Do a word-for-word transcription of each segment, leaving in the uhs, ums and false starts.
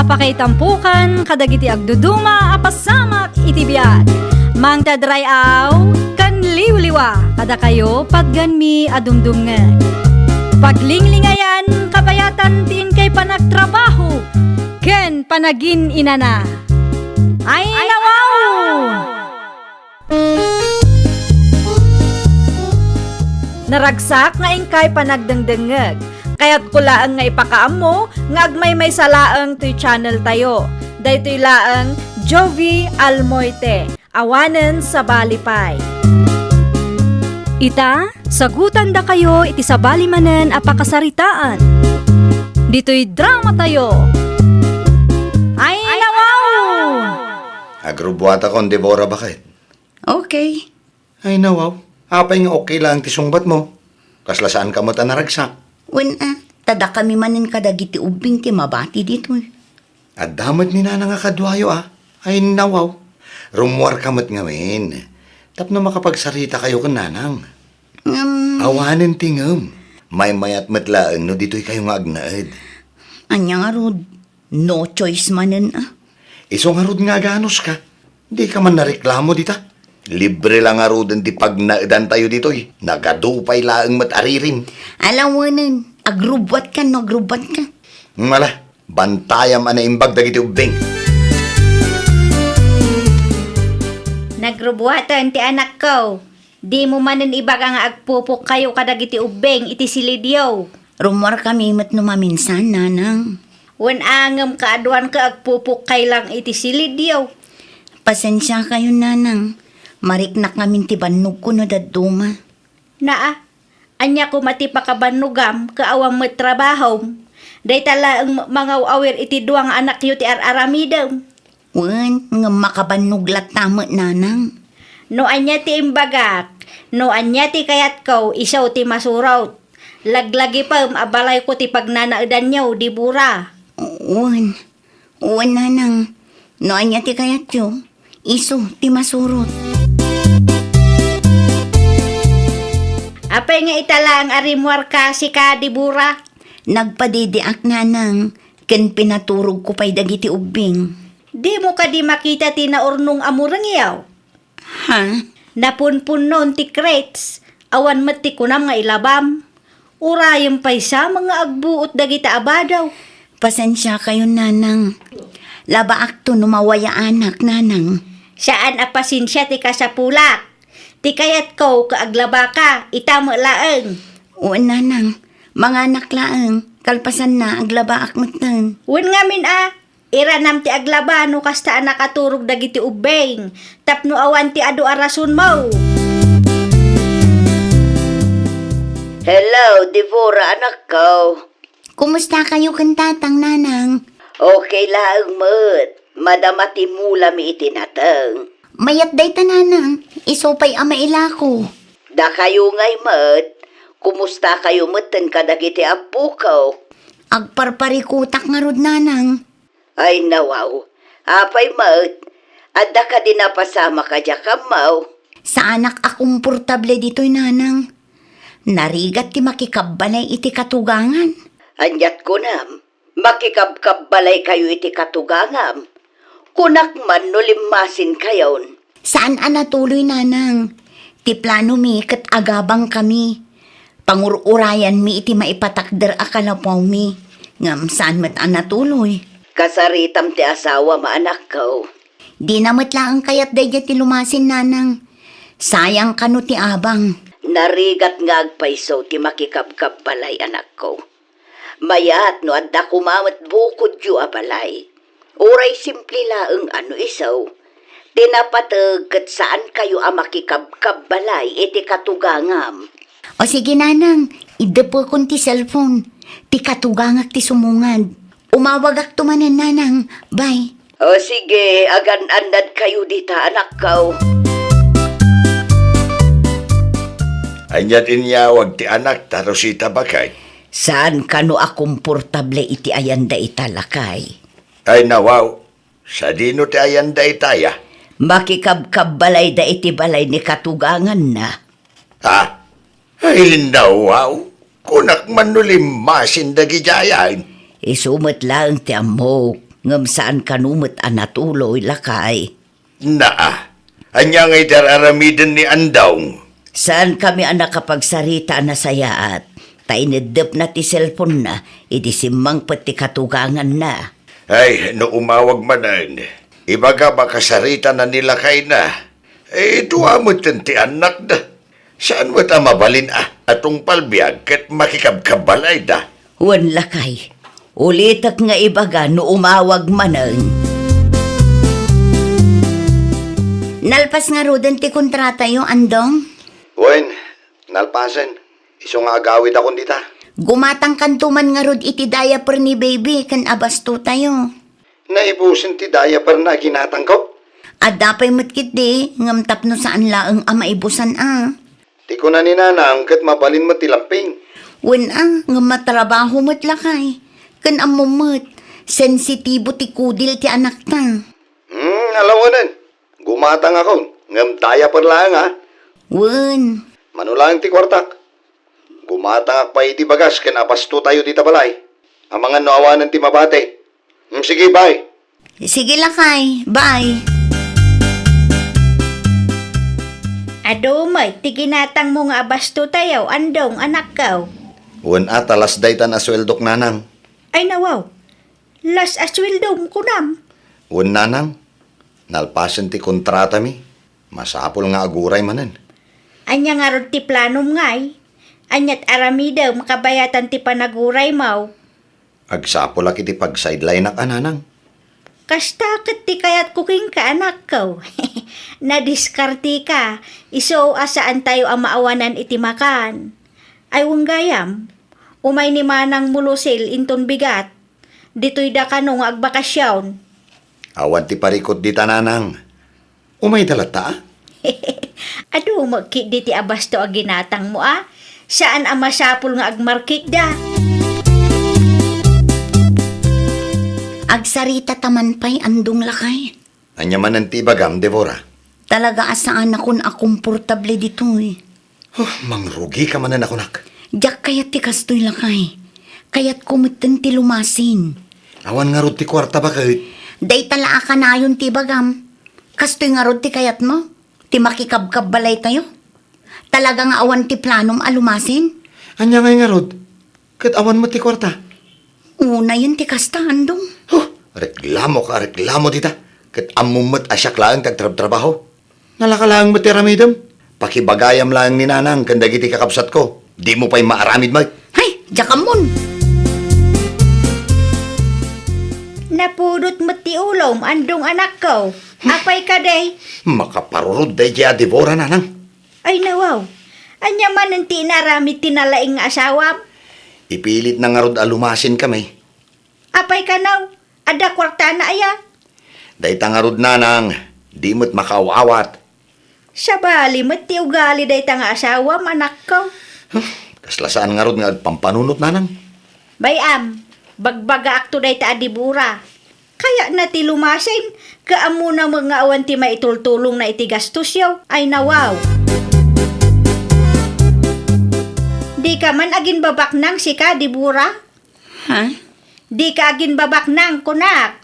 Pakaitampokan kadagiti agduduma a pasamak iti biag. Mangted ray-aw ken liwliwa kadakayo patganmi a dumdumngeg. Paglinglingayan kabayatan ti inkay panagtrabaho ken panagin-inana. Ay, nawaw! Naragsak nga inkay panagdengdengngeg. Kayatko laeng nga ipakaammo nga agmaymaysa laeng toy channel tayo. Daytoy laeng Jovie Almoite, awanen sabali pay. Ita, sagutandakayo iti sabali manen a pakasaritaan. Ditoy drama tayo. Ay, nawaw! Agrubbuatakon, Deborah, baket. Okay. Ay, nawaw. Apay nga okay lang ti sungbatmo? Kasla saanka met a naragsak? Wen a, ta dakami manen kadagiti ubbing ti mabati ditoy. Adda met ni Nanang a kaduayo, a. Ay, nawaw. Rummuarka met ngamin. Tapno makapagsaritakayo ken Nanang. Ngem awanen ti ngem. Maymayat met laeng no ditoykayo nga agnaed. Ania ngarud? No choice manen, a. Isu ngarud nga aganuska. Dika man nareklamo dita. Libre la ngaruden ti pagnaedantayo ditoy. Nagadu pay laeng met a ririm. Ala wenen, agrubbuatkan no agrubbuatka. Ala, bantayam a naimbag dagiti ubbing. Nagrubbuaten ti anakko. Dimo manen ibaga nga agpupokkayo kadagiti ubbing iti silidyo. Rummuarkami met no maminsan, Nanang. Wen a, ngem kaaduanka agpupokkay lang iti silidyo. Pasensiakayon, Nanang. Mariknak ngamin ti bannogko no dadduma. Naa, ania koma ti pakabannogam ket awan met trabahom? Dayta laeng mangaw-awir iti dua nga anakyo ti ar-aramidem. Wen, ngem makabannog latta met, Nanang. No ania ti imbagak, no ania ti kayatko, isu ti masurot. Laglagipem a balayko ti pagnanaedanyo, Deborah. Wen, wen, Nanang. No ania ti kayatyo, isu ti masurot. Apay nga ita laeng a rimmuarka, sika, Deborah? Nagpadidiak, Nanang, ken pinaturogko pay dagiti ubbing. Dimo kadi makita ti naurnong a murengyo? Ha? Napunpunnon ti crates, awan met ti kunam nga ilabam. Urayem pay sa nga agbuot dagita a badaw. Pasensiakayon, Nanang. Labaakto no mawayaanak, Nanang. Saan a pasensia ti kasapulak. Ti kayatko ket aglabaka, ita met laeng. Wen, Nanang. Manganak laeng, kalpasanna, aglabaak metten. Wen ngamin a, iranam ti aglaba no kasta a nakaturog dagiti ubbing, tapno awan ti adu a rasonmo. Hello, Deborah, anakko. Kumustakayo ken tatang, Nanang? Okay laeng met. Madama ti mulami iti nateng. Mayat dayta, Nanang. Isu pay a mailako. Dakayo ngay met, kumustakayo metten kadagiti appoko? Agparparikutak ngarud, Nanang. Ay, nawaw. Apay met, adda kadi napasamak a diak ammo? Saanak a komportable ditoy, Nanang. Narigat ti makikabbalay iti katugangan. Aniat kunam? Makikabkabbalaykayo iti katugangam. Kunak man no limmasinkayon. Saan a natuloy, Nanang. Ti planomi ket agabangkami. Pangur-urayanmi iti maipatakder a kalapawmi. Ngem saan met a natuloy. Kasaritam ti asawam, anakko. Dina met laeng kayat daydiay ti lumasin, Nanang. Sayang kano ti abang. Narigat nga agpayso ti makikabkabbalay, anakko. Mayat no adda koma met bukodyo a balay. Uray simple laeng a no isu. Ti napateg ket saankayo a makikabkabbalay iti katugangam. O sige, Nanang, iddepekon ti cellphone. Ti katugangak ti sumungad. Umawagakto manen, Nanang. Bye. O sige, agan-annadkayo dita, anakko. Ania ti inyawag ti anakta, Rosita, baket? Saan kano a komportable iti ayanda ita, lakay. Ay, nawaw. Sadino ti ayanda itaya? Makikabkabbalayda iti balay ni katuganganna. Ha? Ay, nawaw. Kunak man no limmasin dagidiayan. Isu met laeng ti ammok. Ngem saan kano met a natuloy, lakay. Naa, ania ngay ti ar-aramiden ni Andong? Saankami a nakapagsarita a nasayaat, ta ineddepna ti cellphone-na idi simmangpet ti katuganganna. Ay, no umawag manen, ibagam a kasaritana ni lakayna. Eh, dua metten ti annakda. Saan met a mabalin a, a tungpal biag ket makikabkabbalayda? Wen, lakay, ulitek nga ibaga no umawag manen. Nalpas ngaruden ti kontratayo, Andong? Wen, nalpasen. Isu nga agawidakon dita. Gumatangkanto man ngarud iti diaper ni baby ken abastotayo. Naibusen ti diaper-na a ginatangko? Adda pay met ketdi, ngem tapno saan laeng a maibusan a. Ti kuna ni nanang ket mabalin met ti lamping. Wen a, ngem matrabaho met, lakay. Ken ammom met, sensitibo ti kudil ti anakta. Hmm, ala wenen. Gumatangakon, ngem diaper laeng a. Wen. Mano laeng ti kuartak? Gumatangak pay iti bagas ken abastotayo dita balay. Amangan no awanen ti mabati. Hmm, sige, bye. Sige, lakay. Bye. Adu met ti ginatangmo nga abastotayo, Andong, anakko. Wen a, ta las daytan a sueldok, nanang. Ay, nawaw. Las a sueldom, kunam? Wen, nanang. Nalpasen ti kontratami. Masapul nga aguray manen. Ania ngarud ti planom, ngay? Aniat aramidem kabayatan ti panaguraymo? Agsapulak iti pagsideline-ak a, nanang. Kasta ket ti kayatko kenka, anakko. Nadiskarteka, isu a saantayo a maawanan iti makan. Ay, wen gayam, umay ni manangmo Lucille inton bigat. Ditoyda kano nga agbakasion. Awan ti parikut dita, nanang. Umayda latta a? Adu met ketdi ti abasto a ginatangmo a. Saan a masapul nga agmarketda. Agsaritata man pay, Andong, lakay. Ania manen ti ibagam, Deborah? Talaga a saanakon a komportable ditoy. Huh, mangrugika manen a kunak. Diak kayat ti kastoy, lakay. Kayatko metten ti lumasin. Awan ngarud ti kuarta, baket? Dayta la a kanayon ti ibagam. Kastoy ngarud ti kayatmo? Ti makikabkabbalaytayo? Talaga nga awan ti planom a lumasin? Ania ngay ngarud? Ket awan met ti kuarta. Unayen ti kasta, Andong. Huh! Reklamo ka, reklamo dita. Ket ammom met a siak laeng ti agtrabtrabaho. Nalaka laeng met ti aramidem. Pakibagayam laeng ni nanang ken dagiti kakabsatko. Dimo pay maaramid met. Hay, diak ammon. Napudot met ti ulom, Andong, anakko. Apay kadi? Makaparurod daydiay a Deborah, nanang. Ay, nawaw. Ania manen ti inaramid ti nalaing nga asawam? Ipilitna ngarud a lumasin kami. Apay kano? Adda kuartana aya? Dayta ngarud, nanang, di met makaaw-awat. Sabali met ti ugali dayta nga asawam, anakko. Huh, kasla saan ngarud nga agpampanunot, nanang. Bay-am, bagbagaakto dayta a Deborah. Kayatna ti lumasin, ket ammona met nga awan ti maitultulongna iti gastosyo. Ay, nawaw. Dika man aginbabaknang sika, Deborah? Ha? Dika aginbabaknang, kunak.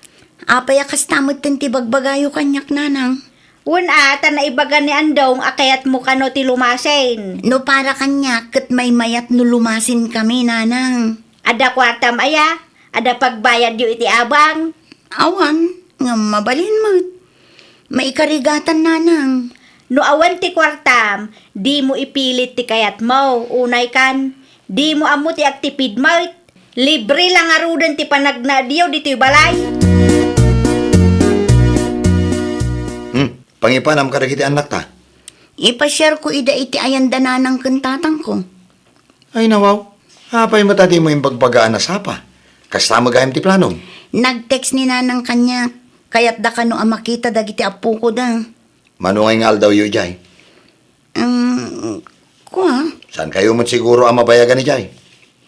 Apay a kasta metten ti bagbagayo kaniak, nanang? Wen a, ta naibaga ni Andong a kayatmo kano ti lumasin. No para kaniak, ket maymayat no lumasin kami, nanang. Adda kuartam aya? Adda pagbayadyo iti abang? Awan, ngem mabalin met. Maikarigatan, nanang. No awan ti kuartam, dimo ipilit ti kayatmo, unay kan, dimo ammo ti agtipid met. Libre la ngaruden ti panagnaedyo ditoy balay. Hmm, pangipanam kadagiti annakta? Ipasiarko ida iti ayanda nanang ken tatangko. Ay, nawaw. Apay met a dimo imbagbaga a nasapa? Kasta met gayam ti planom? Nag-text ni nanang kaniak. Kayatda kano a makita dagiti appokoda. Mano ngay nga aldawyo idiay? Um, kua? Saankayo met siguro a mabayagan idiay?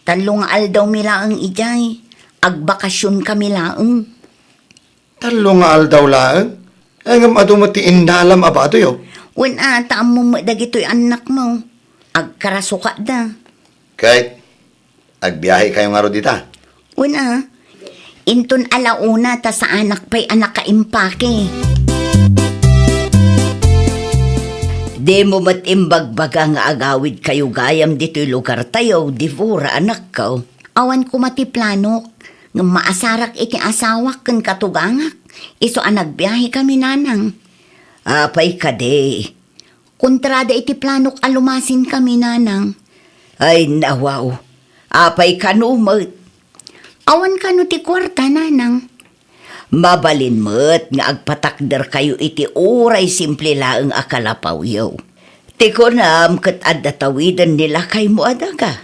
Tallo nga aldawmi laeng idiay. Agbakasionkami laeng. Tallo nga aldaw laeng? Ay, ngem adu met ti innalam a badoyo. Wen a, ta ammom met dagitoy annakmo. Agkarasukatda. Ket, agbiahekayo ngarud ita? Wen a, Inton ala una ta saanak pay a nakaimpake. Dimo met imbagbaga nga agawidkayo gayam ditoy lugartayo, Debora, anakko. Awan koma ti planok, ngem maasarak iti asawak ken katugangak, isu a nagbiahekami, nanang. Apay kadi? Kontrada iti planok a lumasinkami, nanang. Ay, nawaw. Apay kano met? Awan kano ti kuarta, nanang. Mabalin met nga agpatakderkayo iti uray simple laeng a kalapawyo. Ti kunam ket adda tawiden ni lakaymo a daga.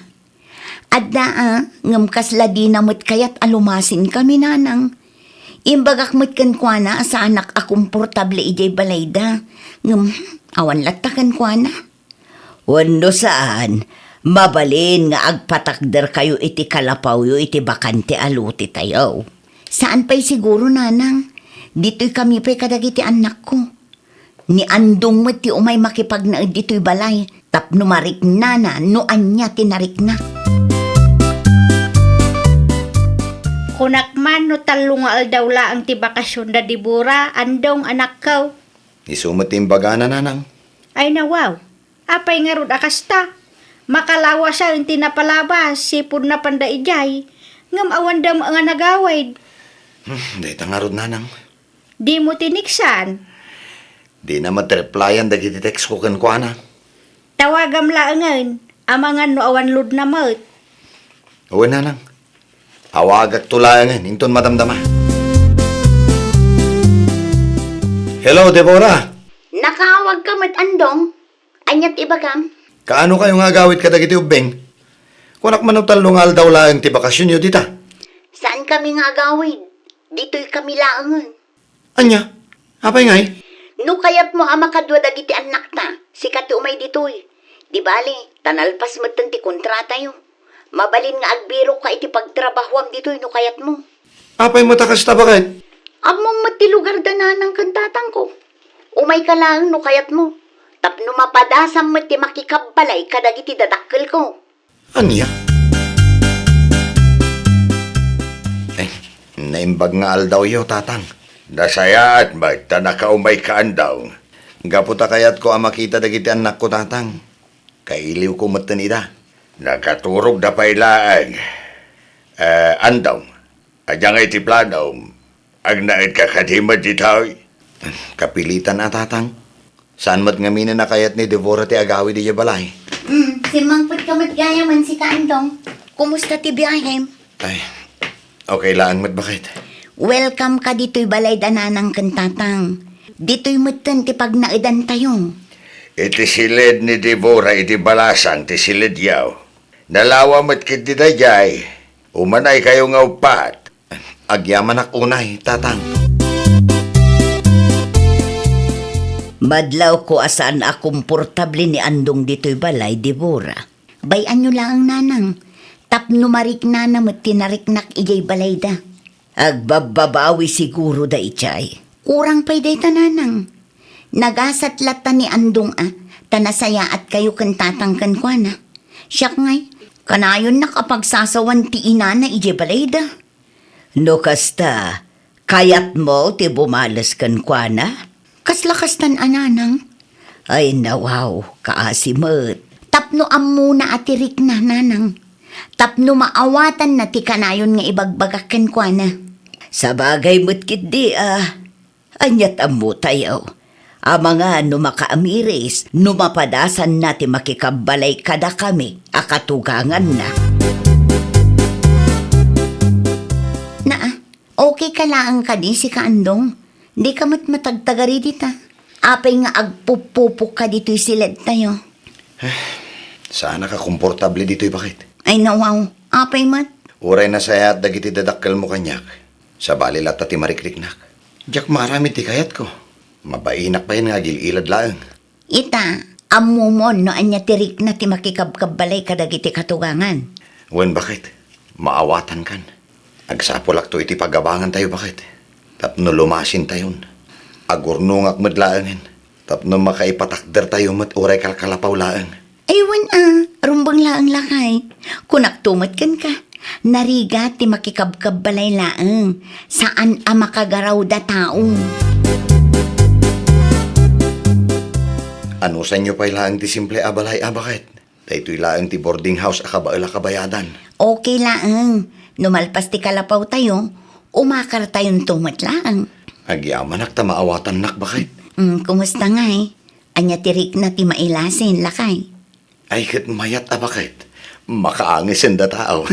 Adda a, ngem kasla dina met kayat a lumasinkami, nanang. Imbagak met kenkuana a saanak a komportable idiay balayda. Ngem, hmm, awan latta kenkuana. Wenno saan, mabalin nga agpatakderkayo iti kalapawyo iti bakante a lotetayo. Saan pay siguro, nanang. Ditoy kami pay kadagiti annakko. Ni Andong met ti umay makipagnaed ditoy balay tapno mariknana no ania ti narikna. Kunak man no tallo nga aldaw laeng ti bakasion da Debora, Andong, anakko. Isu met ti imbagana, nanang. Ay nawaw, apay ngarud a kasta? Makalawasen ti napalabas, sipud napanda idiay, ngem awanda met nga nagawid. Hmm, dayta ngarud, nanang. Dimo tiniksan? Dina met replyan dagiti text ko kenkuana. Tawagam laengen, amangan no awan load na met. Wen, nanang. Awagakto laengen inton madamdama. Hello, Debora. Nakaawagka met, Andong. Ania ti ibagam? Kaano kayo nga agawid kadagiti ubbing? Kunak man no tallo nga aldaw laeng ti bakasionyo dita. Saan kami nga agawid. Ditoy kami laengen. Ania? Apay ngay? No kayatmo a makadua dagiti annakta, sika ti umay ditoy. Di bali, ta nalpas metten ti kontratayo. Mabalin nga agbirokka iti pagtrabahoam ditoy no kayatmo. Apay met a kasta, baket? Ammom met ti lugar da nanang ken tatangko. Umayka laeng no kayatmo, tapno mapadasam met ti makikabbalay kadagiti dadakkelko. Ania? Eh, naimbag nga aldawyo, tatang. Nasayaat met ta nakaumayka, Andong. Gapu ta kayatko a makita dagiti annakko, tatang. Kailiwko metten ida. Nakaturogda pay laeng. Eh, Andong, ania ngay ti planom? Agnaedka kadi met ditoy? Kapilitan a, tatang. Saan met ngamin a kayat ni Debora ti agawid idiay balay. Mm, simmangpetka met gayamen, sika, Andong. Kumusta ti biahem? Ay, okay laeng met, baket. Welcome ka ditoy balay da nanang ken tatang. Ditoy metten ti pagnaedantayo. Iti siled ni Debora iti balasang ti siledyo. Nalawa met ketdi daydiay. Umanaykayo nga uppat. Agyamanak unay, tatang. Madlawko a saan a komportable ni Andong ditoy balay, Debora. Bay-anyo laeng, nanang, tapno mariknana met ti nariknak idiay balayda. Agbabbabawi siguro daydiay. Kurang pay dayta, nanang. Nagasat latta ni Andong a, ta nasayaatkayo ken tatang kenkuana. Siak ngay, kanayonnak a pagsasawan ti inana idiay balayda. No kasta, kayatmo ti bumales kenkuana? Kasla kastan a, nanang. Ay, nawaw, kaasi met. Tapno ammona a ti rikna, nanang. Tapno maawatanna ti kanayon nga ibagbagak kenkuana. Sabagay met ketdi a. Ania't ammotayo? Amangan no makaamiris, no mapadasanna ti makikabbalay kadakami a katuganganna. Naa, okay ka laeng kadi, sika Andong? Dika met matagtagari dita. Apay nga agpuppupokka ditoy siledtayo? Eh, saanak a komportable ditoy, baket. Ay, nawaw. Apay met? Uray nasayaat dagiti dadakkelmo kaniak. Sabali latta ti marikriknak. Diak maaramid ti kayatko. Mabainak payen nga agil-ilad laeng. Ita, ammomon no ania ti rikna ti makikabkabbalay kadagiti katugangan. Wen, baket, maawatankan. Agsapulakto iti pagabangantayo, baket, tapno lumasintayon. Agurnongak met laengen tapno makaipatakdertayo met uray kalkalapaw laeng. Ay, wen a, rumbeng laeng lakay. Kunakto met kenka. Narigat ti makikabkabbalay laeng, saan a makagaraw da tao. Anusanyo pay laeng ti simple a balay a baket? Daytoy laeng ti boarding house a kabael a kabayadan. Okay laeng. No malpas ti kalapaw tayo, umakar tayonto met laeng. Agyamanak ta maawatannak, baket. Mm, kumusta ngay? Ania ti rikna ti mailasin, lakay? Ay, ket mayat a baket. Makaangesen da tao.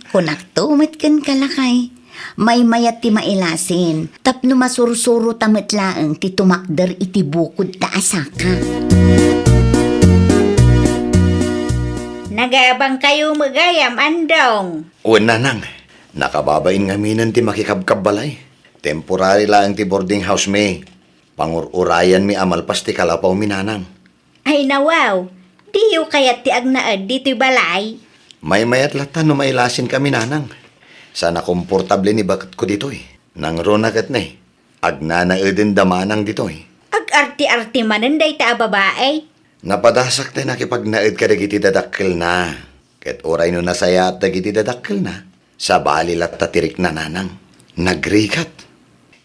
Kunakto met kenka, lakay. Maymayat ti mailasin, tapno masursuro ta met laeng ti tumakder iti bukod ta a saka. Nagabangkayo met gayam, Andong. Wen, nanang. Nakababain ngaminen ti makikabkabbalay. Temporary laeng ti boarding house mi. Pangur-urayanmi a malpas ti kalapawmi, nanang. Ay, nawaw, diyo kayat ti agnaed ditoy balay? Maymayat latta no mailasin kami, nanang. Saan a komportable ni baketko ditoy. Nangruna ket ne, agnanaeden da manang ditoy. Agarte-arte manen dayta a babai. Napadasak ti nakipagnaed kadagiti dadakkelna. Ket uray no nasayaat dagiti dadakkelna, sabali latta ti rikna, nanang. Nagrigat.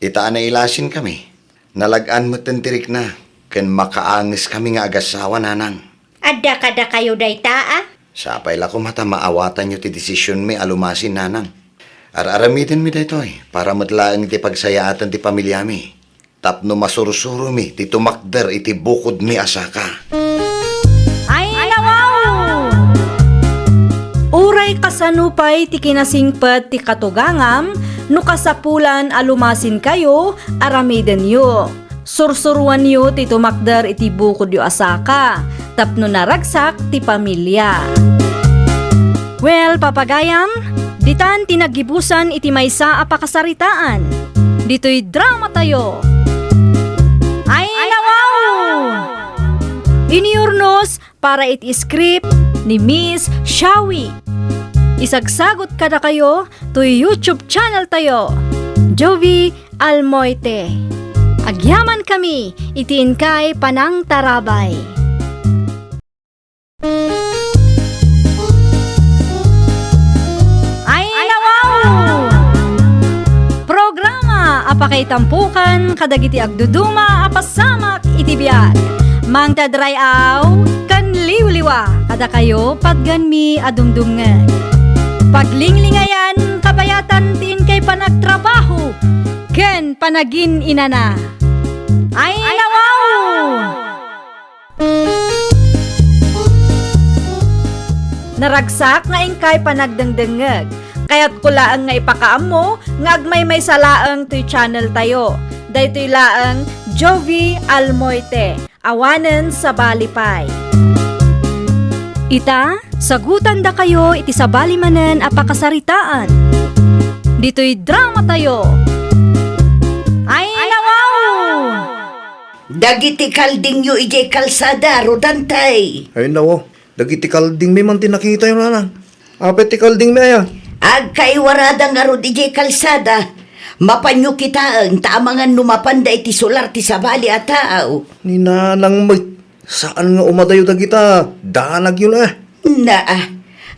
Ita a nailasin kami, nalag-an metten ti rikna, ken makaanges kami nga agassawa, nanang. Adda kadakayo dayta, a? Sapay la koma ta maawatanyo ti desisionmi a lumasin, nanang. Ar-aramidenmi daytoy para met laeng iti pagsayaatan ti pamiliami. Tapno masursuromi ti tumakder iti bukodmi a saka. Ay, nawaw! Uray kasano pay ti kinasingpet ti katugangam, no kasapulan a lumasinkayo, aramidenyo. Sursuroanyo ti tumakder iti bukodyo a saka, tapno naragsak ti pamilya. Well, papagayam, ditan ti naggibusan iti maysa a pakasaritaan. Ditoy dramatayo. Ay, nawaw! Inurnos para iti script ni Miss Shawi. Isagsagot kadakayo toy YouTube channel tayo, Jovie Almoite. Agyaman kami iti inkay panangtarabay. Ay, nawaw! Programa a pakaitampukan kadagiti agduduma a pasamak iti biag. Mangted ray-aw ken liwliwa kadakayo patgenmi a dumdumngeg. Paglinglingayan, kabayatan ti inkay panagtrabaho ken panagin-inana. Ay, nawaw! Naragsak nga inkay panagdengdengngeg. Kayatko laeng nga ipakaammo nga agmaymaysa laeng toy channel tayo. Daytoy laeng Jovie Almoite, awanen sabali pay. Ita, sagutandakayo iti sabali manen a pakasaritaan. Ditoy dramatayo. Ay, nawaw! Dagiti kaldingyo idiay kalsada, Rodante. Ay, nawaw. Dagiti kaldingmi man ti nakitayo, nanang. Apay ti kaldingmi aya? Agkaiwarada ngarud idiay kalsada. Mapanyo kitaen ta amangan no mapanda iti solar ti sabali a tao. Ni nanang met, saan nga umadayo dagita danagyo na. Naa,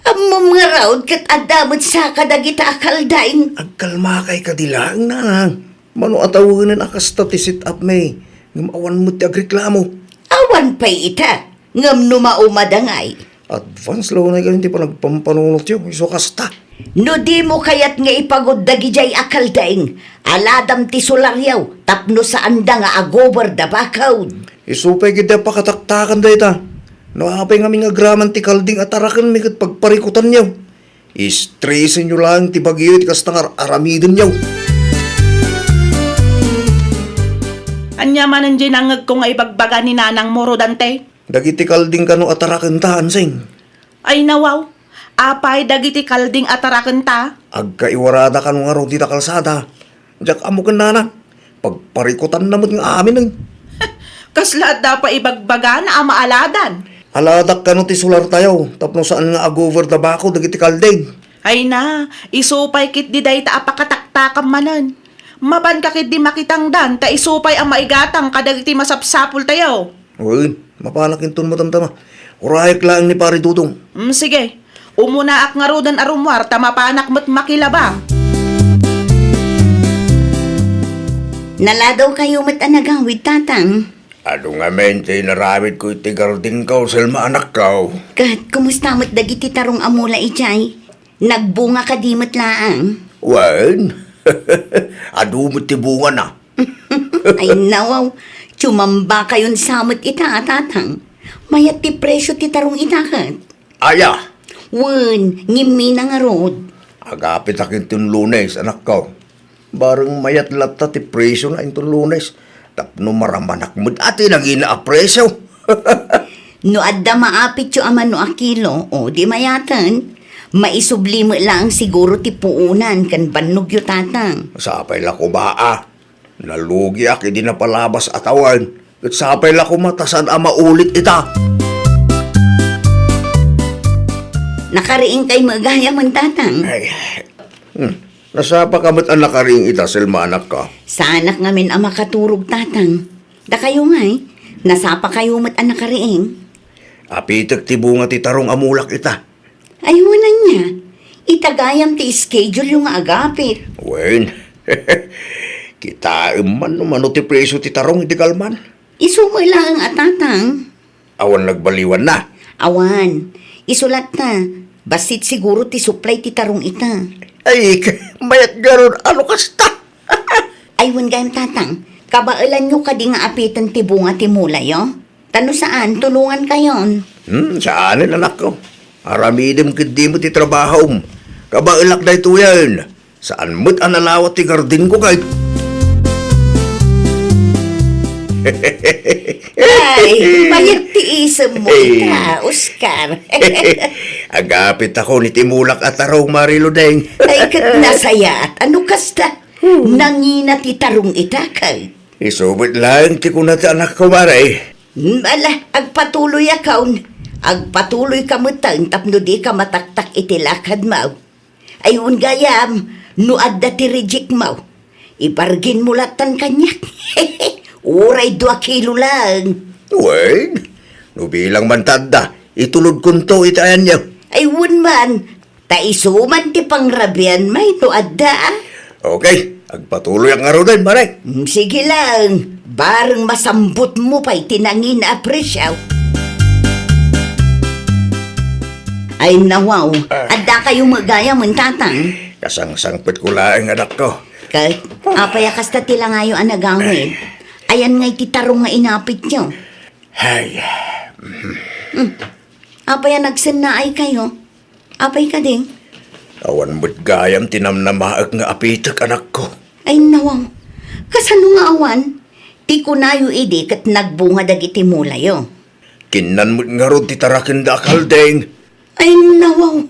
ammom ngarud ket adda met saka dagita a kalding. Agkalmakay kadi laeng, nanang. Mano a tawenen a kasta ti set-up mi, ngem awan met ti agreklamo. Awan pay ita, ngem no maumada ngay. Advance la unay kadi ti panagpampanunotyo, isu kasta. No dimo kayat nga ipagud dagidiay a kalding, aladam ti solaryo tapno saanda nga agober da bakod. Isu pay ketdi a pakataktakan dayta. No apay ngamin nga agraman ti kalding a tarakenmi ket pagparikutanyo. Istresenyo laeng ti bagyo iti kasta nga ar-aramidenyo. Ania manen diay nangngegko nga ibagbaga ni nanangmo, Rodante? Dagiti kalding kano a tarakenta, Ansing. Ay, nawaw. Apay dagiti kalding a tarakenta? Agkaiwarada kano ngarud ita kalsada. Diak ammo ken nanang. Pagparikutanna met nga amin, eh. Kasla adda pay ibagbagana a maaladan. Aladak kano ti solar tayo, tapno saan nga agober da bakod dagiti kalding. Ay na, isu pay ketdi dayta a pakataktakam manen. Mapanka ketdi makitangdan, ta isu pay a maigatang kadagiti masapsapul tayo. Wen, mapanak inton matamtama. Urayek laeng ni Pare Dudong. Mm, sige. Umunaak ngaruden a rummuar ta mapanak met makilabang. Naladaw kayo met a nagawid, Tatang. Adu ngamin ti inaramidko iti gardinko, Selma, anakko. Ket kumusta met dagiti tarong a mula idiay? Nagbunga kadi met laeng? Wen, adu met ti bungana. Ay, nawaw. Tsumamba kayon sa met ita, a Tatang. Mayat ti presyo ti tarong ita ket. Aya? Wen, ngimmina ngarud. Agapitak inton Lunes, anakko. Bareng mayat latta ti presyona inton Lunes. Tapno maramanak met a ti nangina a presyo. No adda maapityo a mano a kilo, o di mayaten, maisubli met laeng siguro ti puonan ken bannogyo, Tatang. Sapay la koma a. Nalugiak idi napalabas a tawen, ket sapay la koma ta saan a maulit ita. Nakariingkay met gayam, Tatang. Ay, hmm. Nasapaka met a nakariing ita, Selma, anakko. Saanak ngamin a makaturog, Tatang. Dakayo ngay, nasapakayo met a nakariing. Apitek ti bunga ti tarong a mulak ita. Ay, wen ania. Ita gayam ti schedule-yo nga agapit. Wen, kitaem man no mano ti presyo ti tarong iti kalman. Isu met laeng a, Tatang. Awan nagbaliwanna? Awan. Isu latta. Bassit siguro ti supply ti tarong ita. Ay, mayat garud, ano kasta? Ay, wen gayam, Tatang. Kabaelanyo kadi nga apiten ti bunga ti mulayo? Ta no saan, tulongankayon. Hmm, saanen, anakko. Aramidem ketdi met ti trabahom. Kabaelak daytoyen. Saan met a nalawat ti gardinko ket. Ay, mayat ti isemmo ita, Oscar. Agapitako iti mulak a tarong, Mari Ludeng. Ay, ket nasayaat. Ano kasta? Nangina ti tarong ita ket. Isu met laeng ti kuna ti anakko, Mari. Hmm, ala, agpatuloyakon. Agpatuloyka metten tapno dika mataktak iti lakadmo. Ay, wen gayam, no adda ti rejectmo, ibargainmo lattan kaniak. Uray dua kilo laeng. Wen, no bilang man ta adda, itulodkonto iti ayanyo. Ay, wen man, ta isu man ti pangrabianmi no adda, a. Okay, agpatuloyak ngaruden, Mari. Mm, sige laeng, bareng masambutmo pay ti nangina a presyo. Ay, nawaw. Ah. Addakayo met gayam, Tatang. Kasangsangpetko laeng, anakko. Ket, apay a kasta ti langayo a nagawid? Ayan ngay ti tarong nga inapityo? Ay. Hmm. Apay a nagsennaaykayo? Apay kadi? Awan met gayam ti namnamaek nga apitek, anakko. Ay, nawaw. Kasano nga awan? Ti kunayo idi ket nagbunga dagiti mulayo. Kinnan met ngarud ti tarakenda a kalding. Ay, nawaw.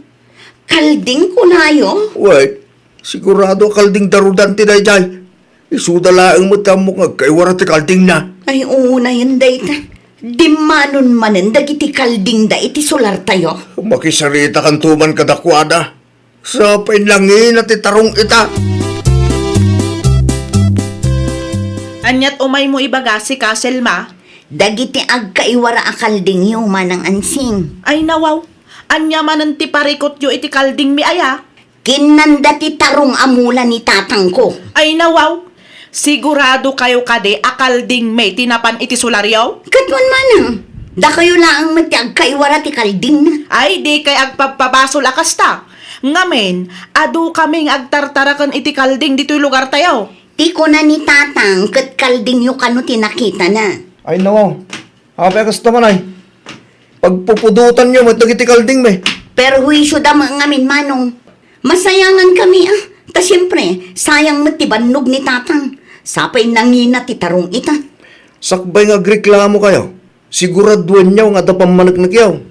Kalding kunayo? Wen, sigurado a kalding darudan ti daydiay. Isuda laeng met ti ammok nga agkaiwara ti kaldingna. Ay, unayen dayta. Dimmanon manen dagiti kaldingda iti solartayo. Makisaritakanto man kadakuada. Sapay nangina ti tarong ita. Aniat umaymo ibaga, sika, Selma? Dagiti agkaiwara a kaldingyo, Manang Ansing. Ay, nawaw. Ania manen ti parikutyo iti kaldingmi aya? Kinnanda ti tarong a mula ni tatangko. Ay, nawaw! Siguradokayo kadi a kaldingmi ti napan iti solaryo? Ket wen manang, dakayo laeng met ti agkaiwara ti kaldingna. Ay, dikay agpabpabasol a kasta. Ngamin, adu kami nga agtartaraken iti kalding ditoy lugartayo. Ti kuna ni tatang ket kaldingyo kano ti nakitana. Ay, nawaw. Apay a kasta man ay? Pagpupudotanyo met dagiti kaldingmi. Perhuisyoda met ngamin, manong. Masayangan kami, a. Ta siempre, sayang met ti bannog ni tatang. Sapay nangina ti tarong ita. Sakbay nga agreklamokayo, siguraduenyo nga adda pammaneknekyo.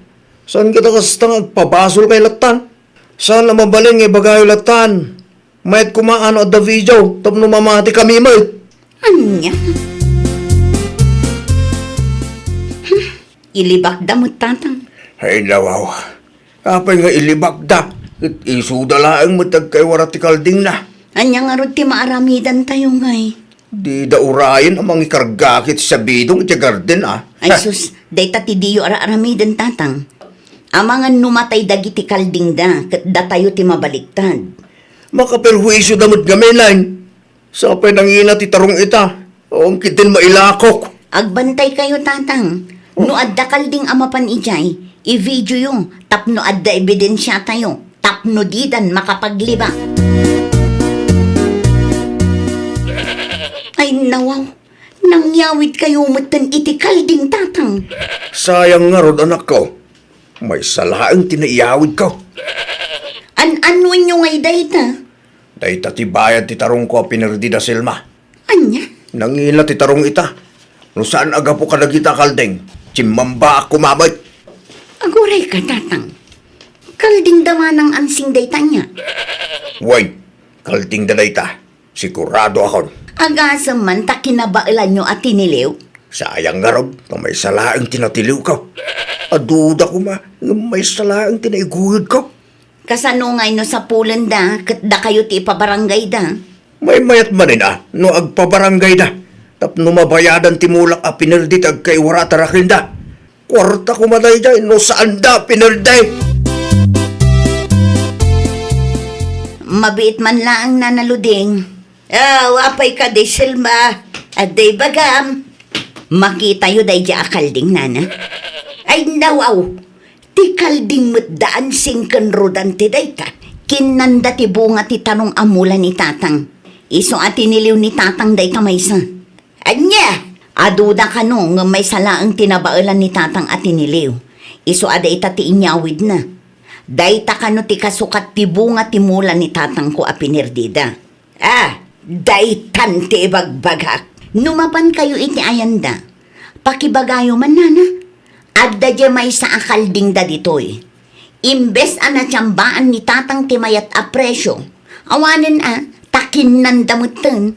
Saan ket a kasta nga agpabasolkayo lattan? Saan a mabalin nga ibagayo lattan? Mayat koma no adda video tapno mamati kami met. Ania? Hmm, ilibakda met tatang. Ay, nawaw. Apay nga ilibakda? Ket isuda laeng met agkaiwara ti kaldingna. Ania ngarud ti maaramidantayo ngay? Dida urayen a mangikarga ket sabidong iti garden, a. Ay, sus, dayta ti diyo ara-aramiden, tatang. Amangan no matay dagiti kaldingda, ket datayo ti mabaliktad. Makaperhuisioda met ngamin, Nay. Sapay nangina ti tarong ita. Awan ketdin mailakok. Agbantaykayo, Tatang. No adda kalding a mapan idiay, i-videoyo tapno adda ebidensiatayo, tapno didan makapagliba. Ay, nawaw. Nangyawidkayo metten iti kalding, Tatang. Sayang ngarud, anakko. Maysa laeng ti naiyawidko. An-annuenyo ngay dayta? Dayta ti bayad ti tarongko a pinerdida, Selma. Ania? Nangina ti tarong ita. No saan a gapu kadagita a kalding, chimmambaak koma met. Agurayka, Tatang. Kaldingda manang ansing dayta ania? Wen, kaldingda dayta. Siguradoakon. Agasem man ta kinabaelanyo a tiniliw? Sayang ngarud, ta maysa laeng ti natiliwko. Aduda koma, ngem maysa laeng ti naiguyodko. Kasano ngay no sapulenda ket dakayo ti ipabaranggayda? Maymayat manen a no agpabaranggayda tapno mabayadan ti mulak a pinerdi ti agkaiwara a tarakenda. Kuarta koma daydiay no saanda a pinerdi. Mabiit man laeng, Nana Luding. Ah, apay kadi, Selma? Adda ibagam? Makitayo daydiay a kalding, Nana. Ay, nawaw! Ti kalding met da Ansing ken Rodante dayta, kinnanda ti bunga ti tarong a mula ni Tatang. Isu a tiniliw ni Tatang dayta maysa. Ania? Aduda kano ngem maysa laeng ti nabaelan ni Tatang a tiniliw. Isu a dayta ti inyawidna. Dayta kano ti kasukat ti bunga ti mula ni tatangko a pinerdida? Ah, daytan ti ibagbagak. No mapankayo iti ayanda, pakibagayo man, Nana. Adda diay maysa a kaldingda ditoy. Imbes a natiambaan ni Tatang ti mayat a presio, awanen a, ta kinnanda metten.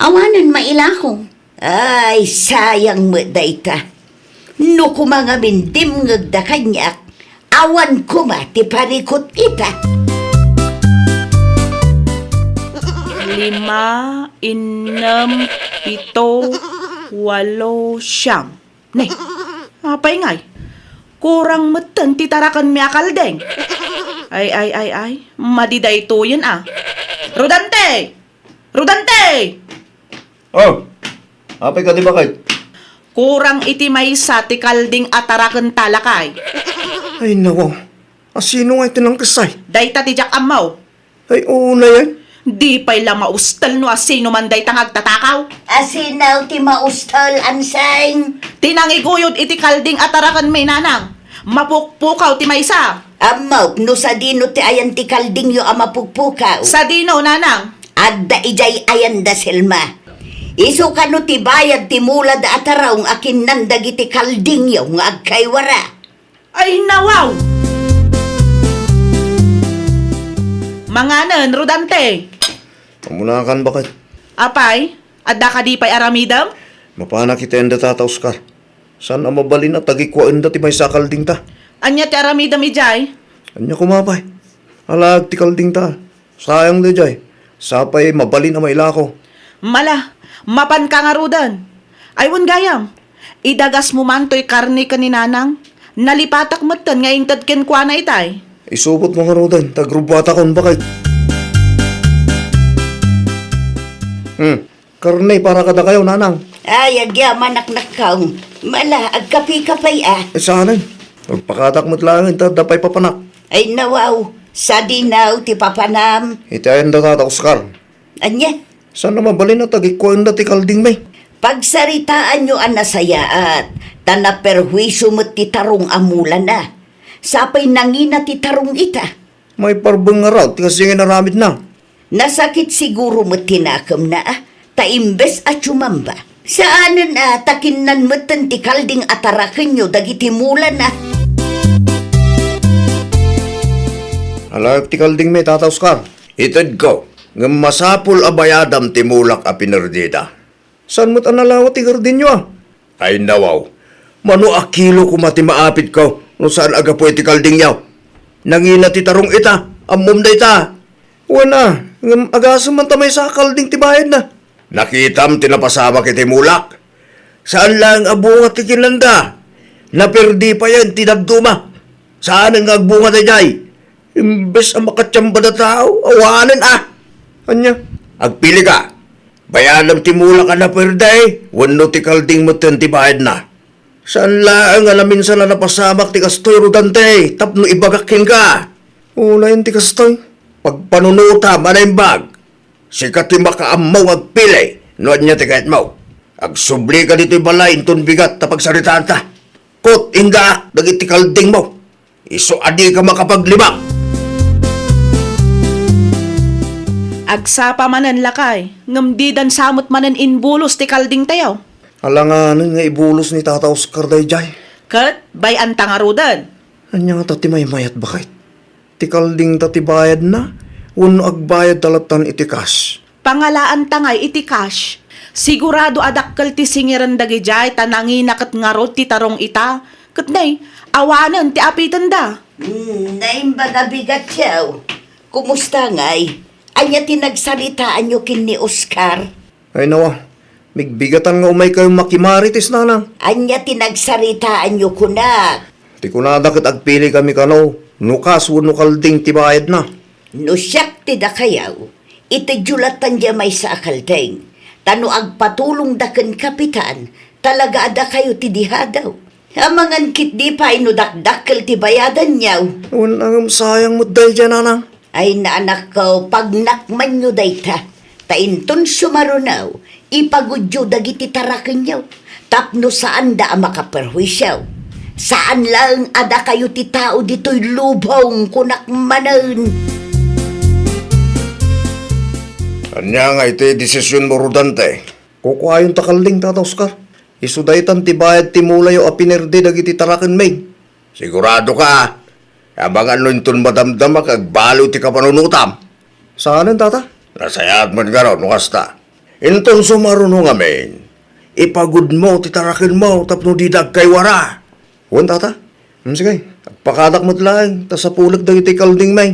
Awanen mailako. Ay, sayang met dayta. No koma ngamin dimngegda kaniak, awan koma ti parikut ita. Lima, innem, pito, walo, siam. Ne, apay ngay? Kurang metten ti tarakenmi a kalding. Ay, ay, ay, ay. Madi daytoyen a. Rodante! Rodante! Oh, apay kadi, baket? Kurang iti maysa ti kalding a tarakenta, lakay. Ay, nawaw. A, sino ngay ti nangkessay? Dayta ti diak ammo. Ay, unay, ay. Di pay la maustel no asino man dayta nga agtatakaw. Asino ti maustel, Ansing? Ti nangiguyod iti kalding a tarakenmi, Nanang. Mapukpukaw ti maysa. Ammok no sadino ti ayan ti kaldingyo a mapukpukaw. Sadino, Nanang? Adda idiay ayanda, Selma. Isu kano ti bayad ti mulada a tarong a kinnan dagiti kaldingyo nga agkaiwara. Ay, nawaw! Manganen, Rodante! Amunakan, baket. Apay, adda kadi pay aramidem? Mapanak iti ayanda, Tata Oscar. Saan a mabalin a tagikuaenda ti maysa a kaldingta. Ania ti aramidem idiay? Ania koma pay? Alaek ti kaldingta. Sayang daydiay. Sapay mabalin a mailako. Mala, mapanka ngaruden. Ay, wen gayam, idagasmo man toy karne ken ni Nanang. Nalipatak metten nga inted kenkuana itay. Isubotmo ngaruden, ta agrubbuatakon, baket. Hmm. Karne para kadakayo, Nanang. Ay, agyamanak, nakkaw. Mala, agkapika pay a. Eh, saanen? Agpakatak met laeng ta adda pay papanak. Ay, nawaw. Sadino ti papanam? Iti ayanda, Tata Oscar. Ania? Saan a mabalin a tagikuaenda ti kaldingmi? Pagsaritaanyo a nasayaat, ta naperhuisio met ti tarong a mulana. Sapay nangina ti tarong ita. Maiparbeng ngarud ti kasdi nga inaramidna. Nasakit siguro met ti nakemna, a, ta imbes a tumamba, saanen a ta kinnan metten ti kalding a tarakenyo dagiti mulana. Alaek ti kaldingmi, Tata Oscar. Itedko, ngem masapul a bayadam ti mulak a pinerdida. Saan met a nalawa ti gardinyo, a? Ay, nawaw. Mano a kilo koma ti maapitko no saan a gapu iti kaldingyo? Nangina ti tarong ita. Ammom dayta. Wen a, ngem agasem man ta maysa a kalding ti bayadna. Nakitam ti napasamak iti mulak. Saan laeng a bunga ti kinanda. Naperdi payen ti dadduma. Saan nga agbunga daydiay? Imbes a makatiamba da tao, awanen a. Ania? Agpili ka. Bayadem ti mulak a naperde wenno ti kalding metten ti bayadna. Saan laeng a naminsan a napasamak ti kastoy, Rodante, tapno ibagak kenka. Unayen ti kastoy. Pagpanunotam a naimbag. Sika ti makaammo nga agpili no ania ti kayatmo. Agsubli ka ditoy balay inton bigat ta pagsaritaanta. Ket indaak dagiti kaldingmo. Isu a dika makapaglibak. Agsapa manen, lakay, ngem didan sa met manen imbulos ti kaldingtayo. Alanganen nga ibulos ni Tata Oscar daydiay. Ket bay-anta ngaruden. Ania ngata ti maymayat, baket? Ti kaldingta ti bayadna, wenno agbayadta lattan iti cash? Pangalaanta ngay iti cash. Sigurado a dakkel ti singiren dagidiay ta nangina ket ngarud ti tarong ita. Ket nay, awanen ti apitenda. Hmm, naimbag a bigatyo. Kumusta ngay? Ania ti nagsaritaanyo ken ni Oscar? Ay nawa, migbigatan nga umaykayo makimarites, nanang. Ania ti nagsaritaanyo kunak? Ti kunada ket agpili kami kano, no kas wenno kalding ti bayadna. No siak ti dakayo, itedyo lattan diay maysa a kalding. Ta no agpatulongda ken kapitan, talaga a dakayo ti dihadaw. Amangan ketdi pay no dakdakkel ti bayadanyo. Wen, ngem sayang met daydiay, nanang. Ay, naanakko, pagnakmanyo dayta. Ta inton sumaruno, ipagudyo dagiti tarakenyo tapno saanda a makaperhuisio. Saan laeng a dakayo ti tao ditoy lubong, kunak manen. Ania ngay ti desisionmo, Rodante? Kukuayon ta kalding, Tata Oscar. Isu daytan ti bayad ti mulayo a pinerde dagiti tarakenmi. Sigurado ka? Amangan no inton madamdamak, agbaliw ti kapanunotam. Saanen, Tata? Nasayaat met ngarud no kasta. Inton sumaruno ngamin, ipagudmo ti tarakenmo tapno dida agkaywara. Wen, Tata. Hmm, sige, agpakadak met laeng, ta sapulek dagiti kaldingmi.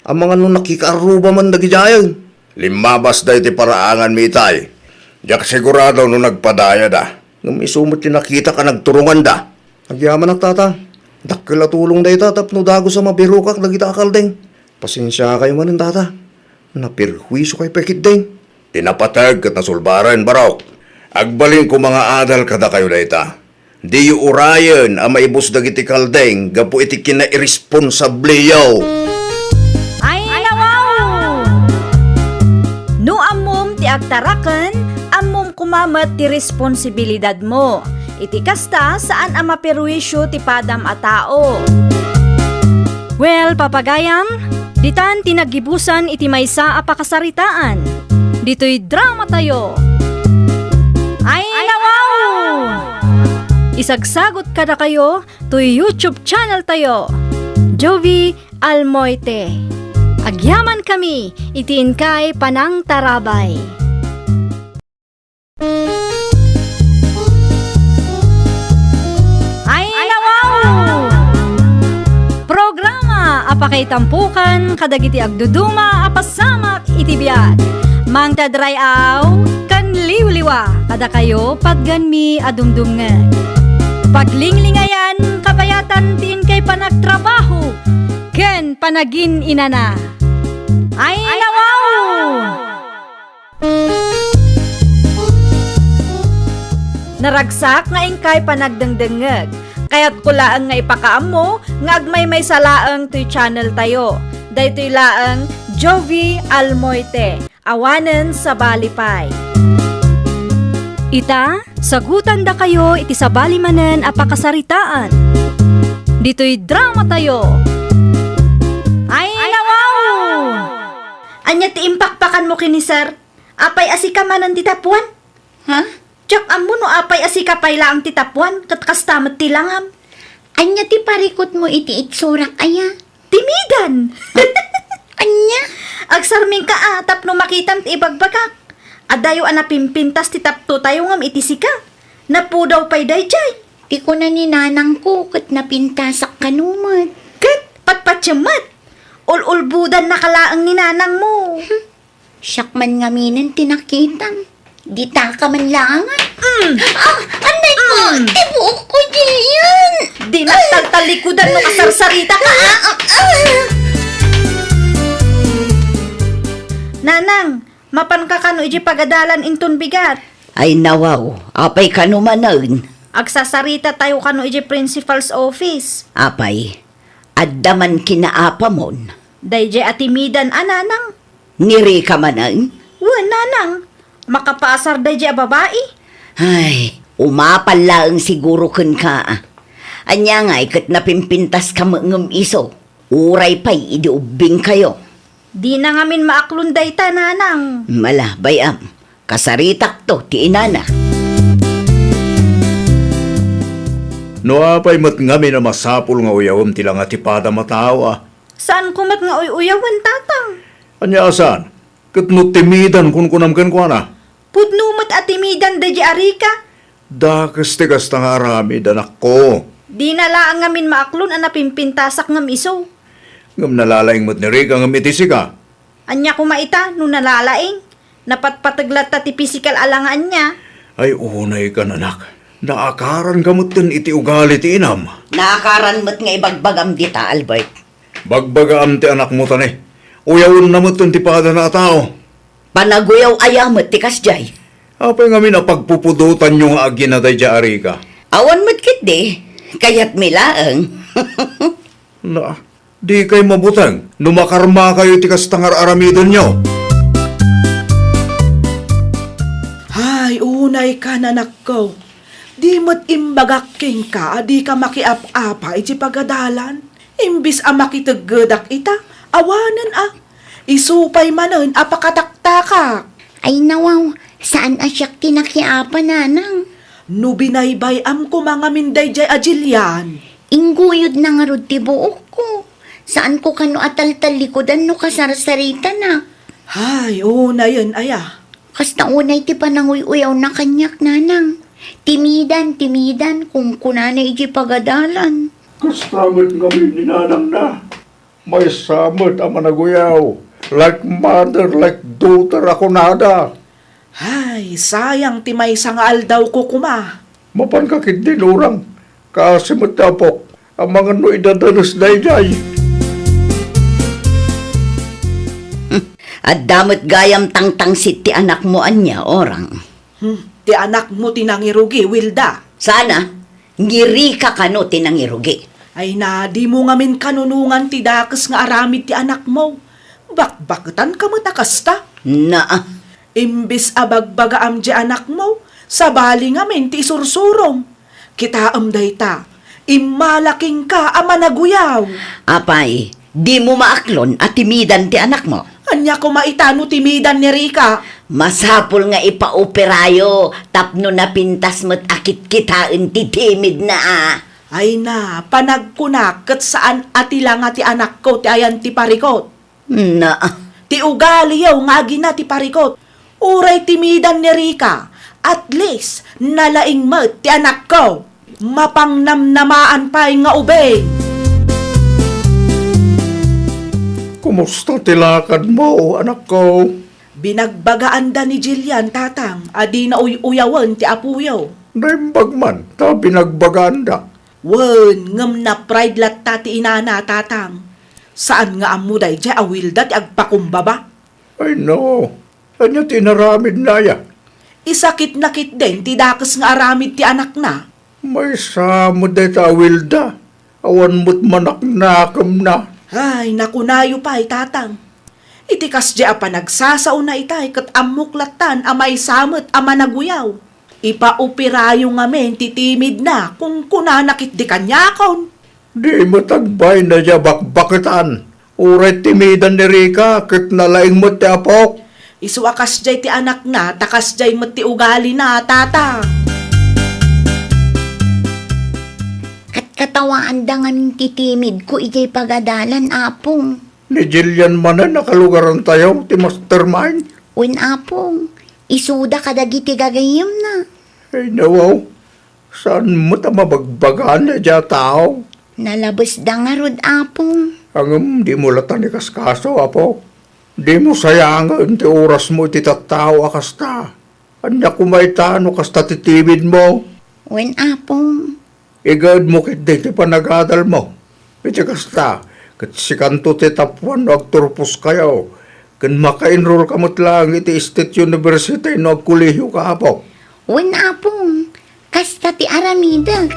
Amangan no nakikaarruba man dagidiayen. Limmabasda iti paraanganmi itay. Diak sigurado no nagpadayada. Ngem isu met ti nakitak a nagturonganda. Agyamanak, Tata. Dakkel a tulong dayta tapno dagus a mabirokak dagita a kalding. Pasensiakayo manen, Tata. Naperhuisiokayo pay ketdin. Ti napateg ket nasulbaren, Barok. Agbalin koma nga adal kadakayo dayta. Diyo urayen a maibus dagiti kalding gapu iti kinairesponsabliyo. Ay, nawaw! No ammom ti agtaraken, ammom koma met ti responsibilidadmo. Iti kasta, saan a maperwisio ti padam a tao. Well, papagayam, ditan ti naggibusan iti maysa a pakasaritaan. Ditoy dramatayo. Ay, nawaw! Isagsagot kadakayo toy YouTube channel tayo, Jovie Almoite. Agyamankami iti inkay panangtarabay. Ay, nawaw! Programa a pakaitampokan kadagiti agduduma a pasamak iti biag. Mangted ray-aw ken liwliwa kadakayo patgenmi a dumdumngeg. Paglinglingayan, kabayatan ti inkay panagtrabaho ken panagin-inana. Ay, nawaw! Naragsak nga inkay panagdengdengngeg. Kayatko laeng nga ipakaammo nga agmaymaysa laeng toy channel tayo. Daytoy laeng Jovie Almoite, awanen sabali pay. Ita, sagutandakayo iti sabali manen a pakasaritaan. Ditoy dramatayo. Ay, nawaw! Ania ti impakpakanmo ken ni Sir? Apay a sika manen ti tapuan? Ha? Diak ammo no apay a sika pay laeng ti tapuan, ket kasta met ti langam. Ania ti parikutmo iti itsurak aya? Timidan! Ania? Agsarmingka a tapno makitam ti ibagbagak. Adayo a napimpintas ti taptotayo ngem iti sika. Napudaw pay daydiay. Ti kuna ni nanangko ket napintasak kano met. Ket patpatiem met. Ul-ulbodannaka laeng ni nanangmo. Siak man ngaminen ti nakitam. Ditaka man laeng. Mm. Ah, anay ko! Ti buokko, Jillian! Di nagtaltalikudan no kasarsarita ka, a? Nanang, mapanka kano iti pagadalan inton bigat? Ay, nawaw, apay kano manen? Agsasarita tayo kano iti principal's office. Apay, adda man kinaapamon? Daydiay a timidan a, nanang. Ni Rica manen? Wen, nanang. Makapaasar daydiay a babai. Ay, umapal laeng siguro kenka. Ania ngay ket napimpintaska met ngem isu, uray pay idi ubbingkayo? Dina ngamin maaklon dayta, nanang. Ala, bay-am. Kasaritakto ti inana. No apay met ngamin a masapul nga uyawem ti langa ti padam a tao, a? Saanko met nga uy-uyawen, tatang. Ania a saan? Ket no timidan kunkunam kenkuana? Pudno met a timidan daydiay a Rica. Dakes ti kasta nga aramid, anakko. Dina laeng ngamin maaklon a napimpintasak ngem isu. Ngem nalalaing met ni Rica ngem iti sika. Ania koma ita no nalalaing? Napatpateg latta ti pisikal a langa ania. Ay, unaykan, anak. Naakaranka metten iti ugali ti inam. Naakaran met nga ibagbagam dita, Albert. Bagbagaam ti anakmo tani. Uyawenna metten ti padana a tao. Panaguyaw aya met ti kasdiay? Apay ngamin a pagpupudotanyo nga agina daydiay a Rica? Awan met ketdi, kayatmi laeng. Na, dikay mabuteng no makarmakayo iti kasta nga ar-aramidenyo. Hay, unaykan, anakko. Di met imbagak kenka a dika makiap-apa iti pagadalan? Imbis a makiteggedak ita, awanen a. Isu pay manen a pakataktakak. Ay nawaw, saan a siak ti nakiapa, nanang. No binaybay-am koma ngamin daydiay a Jillian. Ingguyodna ngarud ti buokko. Saanko kano a taltallikudan no kasarsaritana. Hay, unayen aya. Kasta unay ti pananguy-uyawna kaniak, nanang. Timidan, timidan, kunkunana iti pagadalan. Kasta met ngamin ni nanangna. Maysa met a managuyaw, like mother, like daughter a kunada. Ay, sayang ti maysa nga aldawko koma. Mapanka ketdin, orang, kaasi met ti apok, amangan no idadanes daydiay. Adda met gayam tangtangsit ti anakmo ania, orang? Hmm, ti anakmo ti nangirugi, Wilda. Sana, ni Rica kano ti nangirugi. Ay na, dimo ngamin kanunongan ti dakes nga aramid ti anakmo. Bakbaketanka met a kasta. Naa. Imbes a bagbagaam ti anakmo, sabali ngamin ti isursurom. Kitaem dayta, immala kenka a managuyaw. Apay, dimo maaklon a timidan ti anakmo? Ania koma ita no timidan ni Rica? Masapul nga ipaoperayo tapno napintas met a kitkitaen ti timidna a. Ay na, panagkunak ket saan a ti langa ti anakko ti ayan ti parikot. Na. Ti ugaliyo nga agina ti parikot. Uray timidan ni Rica, at least, nalaing met ti anakko. Mapangnamnamaan pay nga ubing. Kumusta ti lakadmo, anakko? Binagbagaanda ni Jillian, tatang, a dina uy-uyawen ti apoyo. Naimbag man ta binagbagaanda. Wen, ngem na-pride latta ti inana, tatang. Saan nga ammo daydiay a Wilda ti agpakumbaba? Ay no, ania ti inaramidna aya? Isakitna ketdin ti dakes nga aramid ti anakna. Maysa met dayta a Wilda, awan met manaknakemna. Ay, nakunayo pay, tatang. Iti kasdiay a panagsasaona itay ket ammok lattan a maysa met a managuyaw. Ipaoperayo ngamin ti timidna, kunkunana ketdi kaniakon. Di met agbayna a bakbaketan. Uray timidan ni Rica ket nalaing met ti apok. Isu a kasdiay ti anakna, ta kasdiay met ti ugalina, tata. Katkatawaanda ngamin ti timidko idiay pagadalan, Apong. Ni Jillian manen a kalugarantayo ti mastermind? Wen, Apong. Isuda kadagiti gagayyemna. Ay, nawaw. Saan met a mabagbagana diay a tao? Nalabesda ngarud, Apong. Ngem dimo lattan ikaskaso, Apo. Dimo sayangen ti orasmo iti tattao a kasta. Ania koma ita no kasta ti timidmo? Wen, Apong. Igaedmo ketdi ti panagadalmo. Iti kasta, ket sikanto ti tappuan no agturposkayo, ken maka-enrollka met laeng iti State University no agkolehioka, Apo. Wen, Apong. Kasta ti aramidek.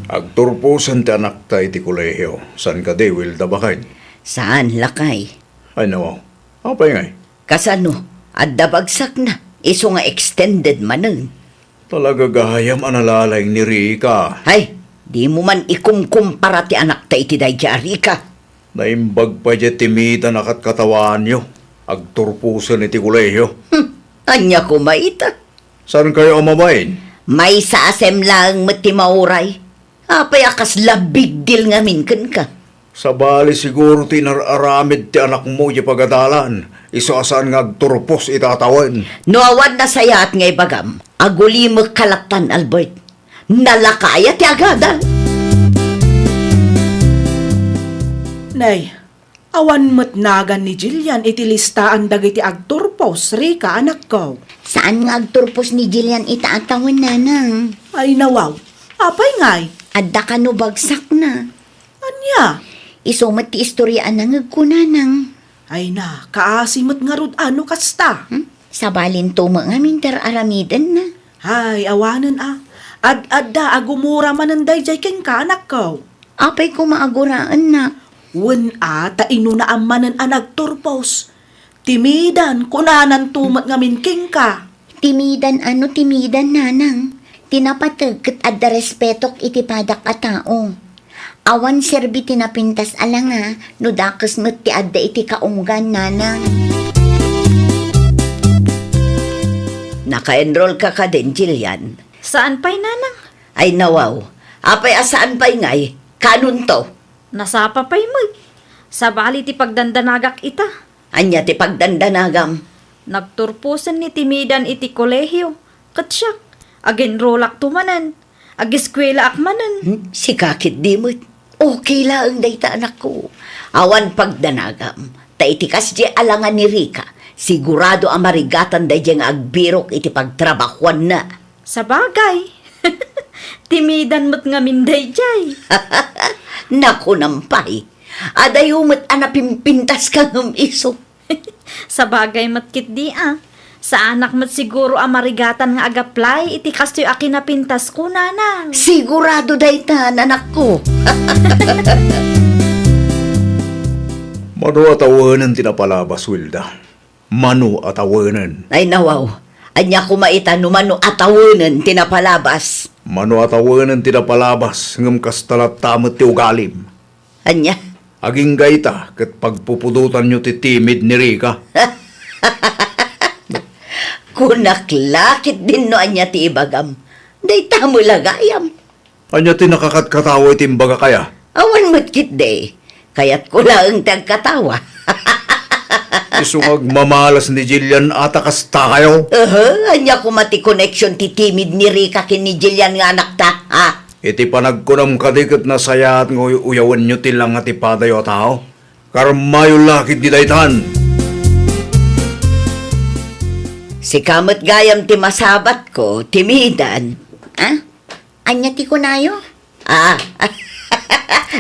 Agturposen ti anakta iti kolehio. Saan kadi, Wilda, baket? Saan, lakay. Ay, nawaw. Apay ngay? Kasano? Adda bagsakna. Isu nga extended manen. Talaga gayam a nalalaing ni Rica. Hay, dimo man ikumkumpara ti anakta iti daydiay a Rica. Naimbag pay diay timidan a katkatawaanyo. Agturposen iti kolehio. Hmm, ania koma ita? Saankayo a mabain? Maysa a sem laeng met ti mauray. Apay a kasla big deal ngamin kenka? Sabali siguro ti inar-aramid ti anakmo idiay pagadalan, isu a saan nga agturpos ita a tawen. No awan nasayaat nga ibagam, agulimekka lattan, Albert. Nalaka aya ti agadal? Nay, awan met nagan ni Jillian iti listaan dagiti agturpos, Rica, anakko. Saan nga agturpos ni Jillian ita a tawen, nanang? Ay, nawaw. Apay ngay? Adda kano bagsakna. Ania? Isu met ti istorya a nangegko, nanang. Ay na, kaasi met ngarud a no kasta. Hmm? Sabalinto met ngamin ti ar-aramidenna. Ay, awanen a. Ad-adda a gumura manen daydiay kenka, anakko. Apay koma a guraennak? Wen a, ta inunaam manen a nagturpos. Timidan, kunananto met ngamin kenka. Timidan a no timidan, nanang. Ti napateg ket adda respetok iti padak a tao. Awan serbi ti napintas a langa no dakes met ti adda iti kaunggan, nanang. Naka-enrollka kadin, Jillian? Saan pay, nanang. Ay, nawaw. Apay a saan pay ngay? Kanonto? Nasapa pay met. Sabali ti pagdandanagak ita. Ania ti pagdandanagam? Nagturposen ni timidan iti kolehio, ket siak, agenrolakto manen, ageskuelaak manen. Hmm, sika ketdi met. Okay laeng dayta, anakko. Awan pagdanagam, ta iti kasdiay a langa ni Rica, sigurado a marigatan daydiay nga agbirok iti pagtrabahoanna. Sabagay, timidan met ngamin daydiay. Nakunam pay, adayo met a napimpintaska ngem isu. Sabagay met ketdi a. Saanak met siguro a marigatan nga agaplay iti kastoy a kinapintasko, nanang. Sigurado dayta, anakko. Mano a tawenen ti napalabas, Wilda. Mano a tawenen. Ay, nawaw. Ania koma ita no mano a tawenen ti napalabas? Mano a tawenen ti napalabas, ngem kasta latta met ti ugalim. Ania? Agingga ita ket pagpupudotanyo ti timid ni Rica. Kunak la ketdin no ania ti ibagam. Dayta met la gayam. Ania ti nakakatkatawa iti imbagak aya? Awan met ketdi. Kayatko laeng ti agkatawa. Isu nga agmamalas ni Jillian a ta kastakayo? Aha, ania koma ti connection ti timid ni Rica ken ni Jillian nga anakta, ha? Iti panagkunam kadi ket nasayaat nga uy-uyawenyo ti langa ti padayo a tao? Karmayo la ketdi daytan. Sika met gayam ti masabatko, timidan. Ha? Ania ti kunayo? Ah,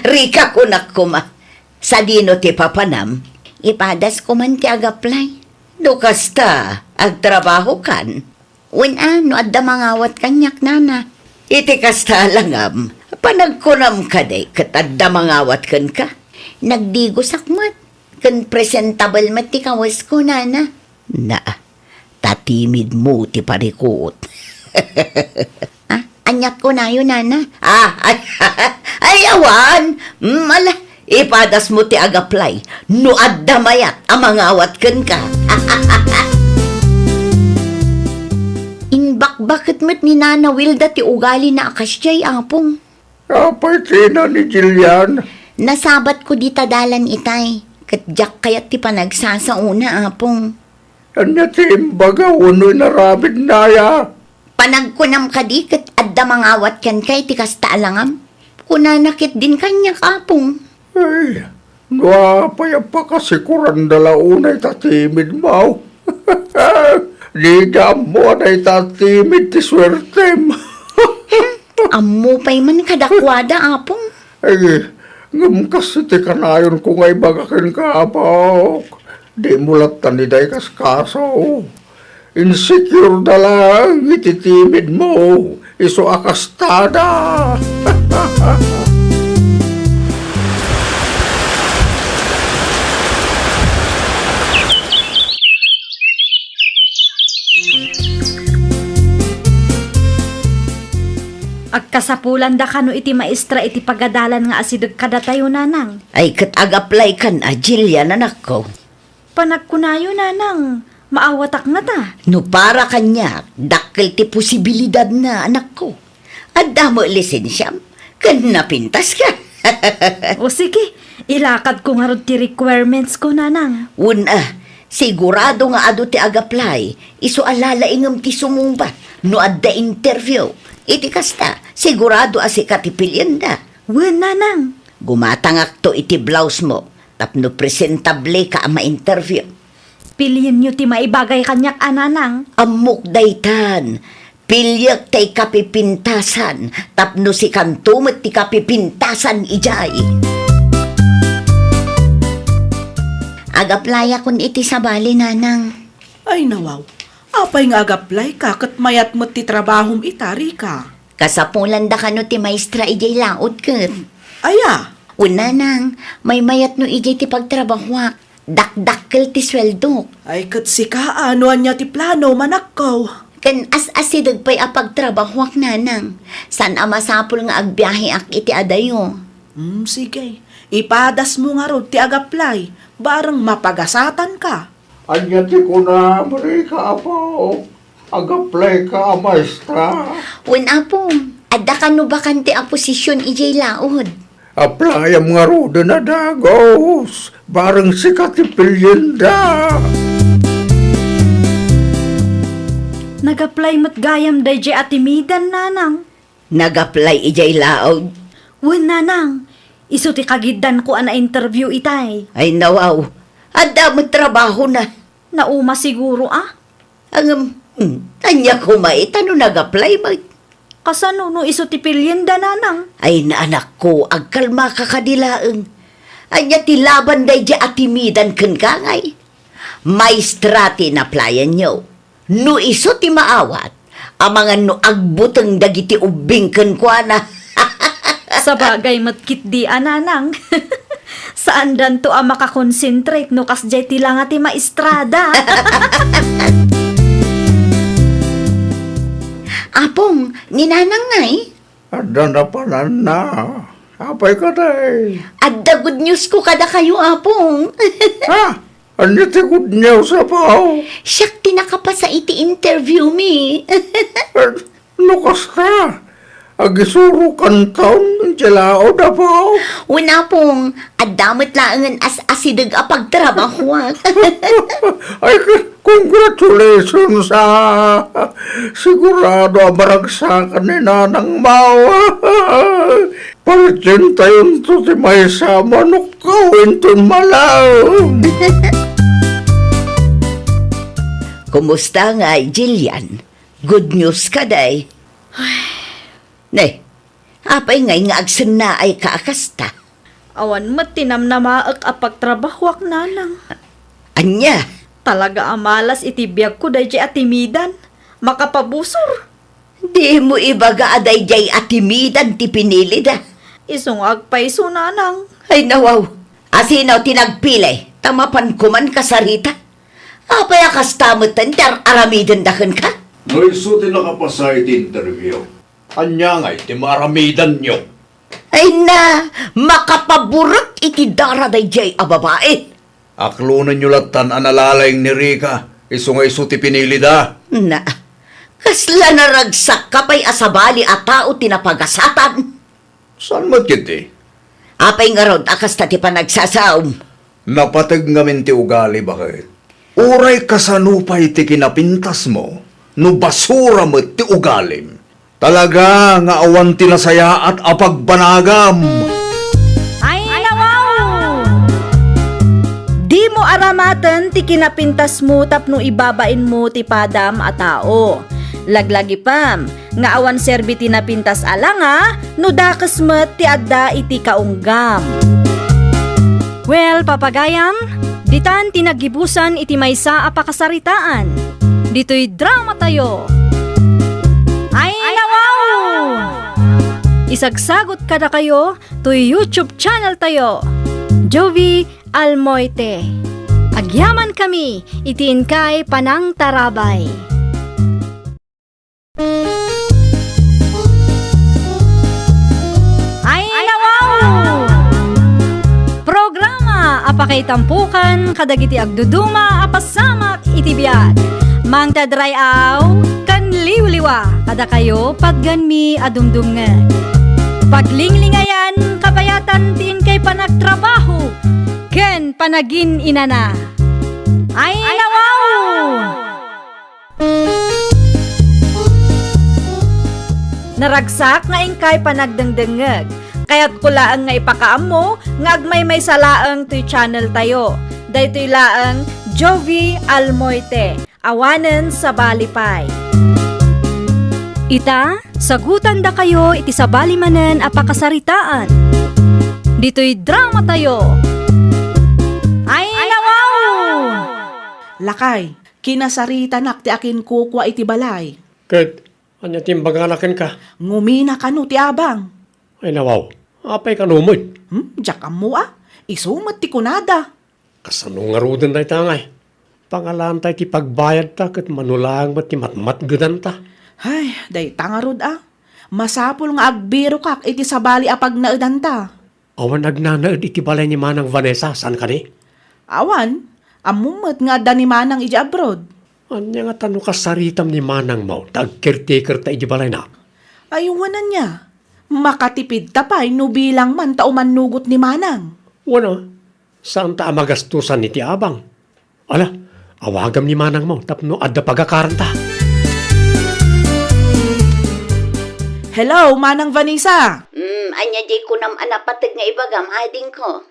Rica kunak koma. Sadino ti papanam? Ipadasko man ti agaplay. No kasta, agtrabahokan. Wen a, no adda mangawat kaniak, nana. Iti kasta a langam, panagkunam kadi ket adda mangawat kenka? Nagdigosak met, ken presentable met ti kawesko, nana. Na, ta timidmo ti parikut. Ah, aniat kunayo, nana? Ah, ay, ay, awan. Mm, ala, ipadasmo ti agaplay. No adda mayat a mangawat kenka. Imbakbaket met ni Nana Wilda ti ugalina a kasdiay, Apong. Apay tina ni Jillian? Nasabatko dita dalan itay, ket diak kayat ti panagsasaona, Apong. Ania ti imbaga wenno inaramidna aya? Panagkunam kadi ket adda mangawat kenka iti kasta a langam? Kunana ketdin kaniak, Apong. Ay, no apay a pakasikuranda la unay ta timidmo? Dida ammo a dayta a timid ti suertem. Ammo pay man kadakuada, Apong. Ay, ngem kas iti kanayonko nga ibaga kenka, Apok, dimo latta ni daykaskaso. Insecure da laeng iti timidmo, isu a kastada. Agkasapulanda kano iti maestra iti pagadalan nga asideg kadatayo, Nanang? Ay, ket ag-apply kan a, Jillian, anakko. Panagkunayo, Nanang, maawatak ngata. No para kaniak, dakkel ti posibilidadna, anakko. Adda met lisensiam, ken napintaska. O sige, ilakadko ngarud ti requirements ko, Nanang. Wen a, sigurado nga adu ti ag-apply, isu a lalaingem ti sumungbat no adda interview. Iti kasta, sigurado a sika ti pilienda. Wen, Nanang. Gumatangakto iti blouse mo tapno presentable ka a ma-interview. Pilienyo ti maibagay kaniak a, Nanang. Ammok daytan. Piliek ti kapipintasan tapno sikanto met ti kapipintasan idiay. Ag-applyakon iti sabali, Nanang. Ay, nawaw. Apay nga ag-apply ka ket mayat met ti trabahom ita, Rica? Kasapulanda kano ti maestra idiay laod ket. Aya? Wen, Nanang, maymayat no idiay ti pagtrabahoak. Dakdakkel ti sueldok. Ay, ket sika, no ania ti plano, manakko? Ken as-asideg pay a pagtrabahoak, Nanang. Saan a masapul nga agbiaheak iti adayo. Hmm, sige. Ipadasmo ngarud ti ag-apply. Bareng mapagasatanka. Ania ti kunam, Rica, apo? Ag-apply ka a maestra? Wen, Apong, adda kano bakante a posisyon idiay laod? Applyam ngaruden a dagus, bareng sika ti pilienda. Nag-apply met gayam daydiay a timidan, Nanang. Nag-apply idiay laod? Wen, Nanang. Isu ti kagiddanko a na-interview itay. Ay, nawaw. Adda met trabahona. Nauma siguro, a? Ngem, hmm, ania koma ita no nag-apply met? Kasano no isu ti pilienda, Nanang? Ay, naanakko, agkalmaka kadi laeng. Ania ti laban daydiay a timidan kenka ngay? Maestra ti in-applyanyo. No isu ti maawat, amangan no agbuteng dagiti ubbing kenkuana. Sabagay met ketdi a, Nanang. Saandanto a makakonsentrate no kasdiay ti langa ti maestrada. Apong, ni Nanang ngay? Adda napananna. Apay kadi? Adda good news ko kadakayo, Apong. Ha? Ania ti good news, apo? Siak ti nakapasa iti interview mi. No kasta, agisurokanton idiay laod, apo? Wen, Apong, adda met laengen as-asideg a pagtrabahoak. Ay, congratulations, ah. Sigurado a maragsakan ni Nanang Mau. Parientayonto ti maysa a manok inton malam. Kumusta ngay, Jillian? Good news kadi? Ne, apay ngay nga agsennaayka a kasta? Awan met ti namnamaek a pagtrabahoak, Nanang. Ania? Talaga a malas iti biagko daydiay a timidan. Makapabusor. Dimo ibaga a daydiay a timidan ti pinilida. Isu nga agpayso, Nanang. Ay, nawaw. Asino ti nagpili? Ta mapan koman kasarita. Apay a kasta metten ti ar-aramidenda kenka? No isu ti nakapasa iti interview, ania ngay ti maaramidanyo? Ay na, makapaburek iti dara daydiay a babai. Aklonenyo lattan a nalalaing ni Rica, isu nga isu ti pinilida. Na, kasla naragsakka pay a sabali a tao ti napagasatan. Saan met ketdi? Apay ngarud a kasta ti panagsasaom? Napateg ngamin ti ugali, baket. Uray kasano pay ti kinapintasmo, no basura met ti ugalim. Talaga nga awan ti nasayaat a pagbanagam. Ay, nawaw! Dimo aramaten ti kinapintasmo tapno ibabainmo ti padam a tao. Laglagipem nga awan serbi ti napintas a langa no dakes met ti adda iti kaunggam. Well, papagayam, ditan ti naggibusan iti maysa a pakasaritaan. Ditoy dramatayo. Ay, nawaw! Isagsagut kadakayo toy YouTube channel tayo, Jovie Almoite. Agyamankami iti inkay panangtarabay. Ay, nawaw! Programa a pakaitampukan kadagiti agduduma a pasamak iti biag. Mangted ray-aw ken liwliwa kadakayo patgenmi a dumdumngeg. Paglinglingayan, kabayatan ti inkay panagtrabaho ken panagin-inana. Ay, nawaw! Naragsak nga inkay panagdengdengngeg. Kayatko laeng nga ipakaammo nga agmaymaysa laeng toy channel tayo. Daytoy laeng Jovie Almoite, awanen sabali pay. Ita, sagutandakayo iti sabali manen a pakasaritaan. Ditoy dramatayo. Ay, nawaw! Lakay, kinasaritanak ti akinkukua iti balay. Ket ania ti imbagana kenka? Ngumina kano ti abang. Ay, nawaw. Apay kano met? Hmm, diak ammo a. Isu met ti kunada. Kasano ngaruden dayta ngay? Pangalaanta iti pagbayadta ket mano laeng met ti matmatgedanta. Ay, dayta ngarud a. Masapul nga agbirokak iti sabali a pagnaedanta. Awan agnanaed iti balay ni Manang Vanessa, saan kadi? Awan, ammom met nga adda ni Manang idiay abroad. Ania ngata no kasaritam ni Manangmo ta agcaretakerta idiay balayna? Ay, wen ania? Makatipidta pay no bilang man ta umannugot ni Manang. Wen a, saanta a magastosan iti abang. Ala, awagam ni Manangmo tapno adda pagakaranta. Hello, Manang Vanessa! Mm, ania diay kunam a napateg nga ibagam, adingko?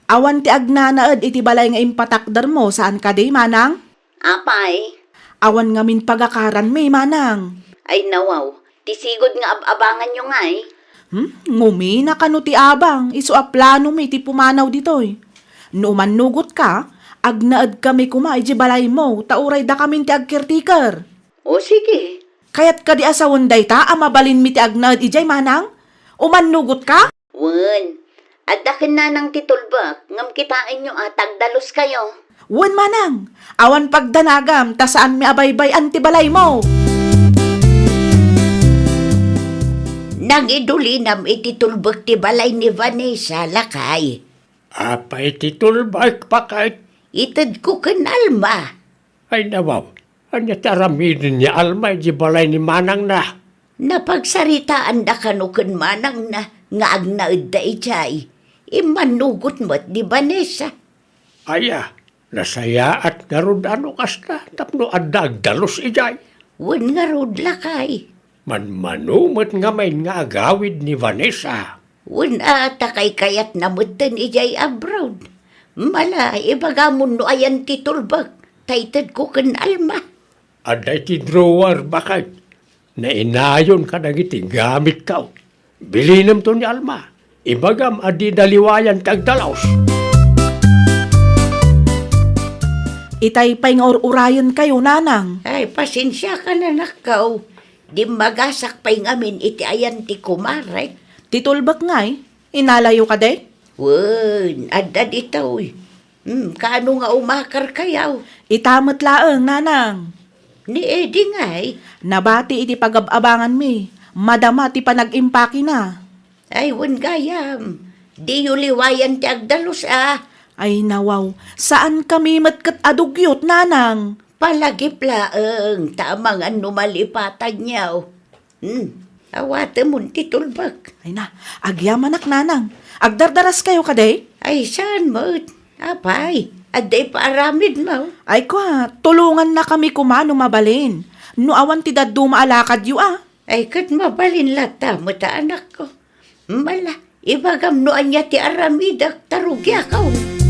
Awan ti agnanaed iti balay nga impatakdermo, saan kadi, Manang? Apay? Awan ngamin pagakaranmi, Manang. Ay, nawaw. Ti sigud nga ab-abanganyo ngay? Hmm? Ngumina kano ti abang, isu a planomi ti pumanaw ditoy. No umannugotka, agnaedkami koma idiay balaymo, ta uray dakamin ti agcaretaker. O, sige. Kayat kadi a sawen dayta a mabalinmi ti agnaed idiay, Manang? Umannugotka? Wen, adda ken Nanang ti tulbek, ngem kitaenyo a tagdaluskayo. Wen, Manang, awan pagdanagam ta saanmi a baybay-an ti balaymo. Nangidulinam iti tulbek ti balay ni Vanessa, lakay. Apay ti tulbek, baket? Itedko ken Alma. Ay, nawaw, ania ti aramiden ni Alma idiay balay ni manangna? Napagsaritaanda kano ken manangna nga agnaedda idiay. Immannugot met ni Vanessa. Aya, nasayaat ngarud a no kasta tapno adda agdalus idiay. Wen ngarud, lakay. Manmano met ngamin nga agawid ni Vanessa. Wen a, ta kaykayatna metten idiay abroad. Mala, ibagamon no ayan ti tulbek, ta itedko ken Alma. Adda iti drawer, baket. Nainayon kadagiti gamitko. Bilinemto ni Alma. Ibagam a dida liwayan ti agdalus. Itay pay nga ur-urayenkayo, Nanang. Ay, pasensiakan, anakko. Dimmagasak pay ngamin iti ayan ti kumarek. Ti tulbek ngay, inalayo kadi? Wen, adda ditoy. Hmm, kaano nga umakarkayo? Ita met laeng, Nanang. Ni Eddie ngay? Nabati iti pagab-abanganmi. Madama ti panag-impakena. Ay, wen gayam. Diyo liwayan ti agdalus a. Ay, nawaw. Saankami met ket a dugyot, Nanang. Palagip laeng, ta amangan no malipatanyo. Hmm, awatemon ti tulbek. Ay na, agyamanak, Nanang. Agdardaraskayo kadi? Ay, saan met? Apay, Adda ipaaramidmo? Ay kua, tulongannakami koma no mabalin. No awan ti dadduma a lakadyo a. Ay, ket mabalin latta met a, anakko. Mala, ibagam no ania ti aramidek, ta rugiakon.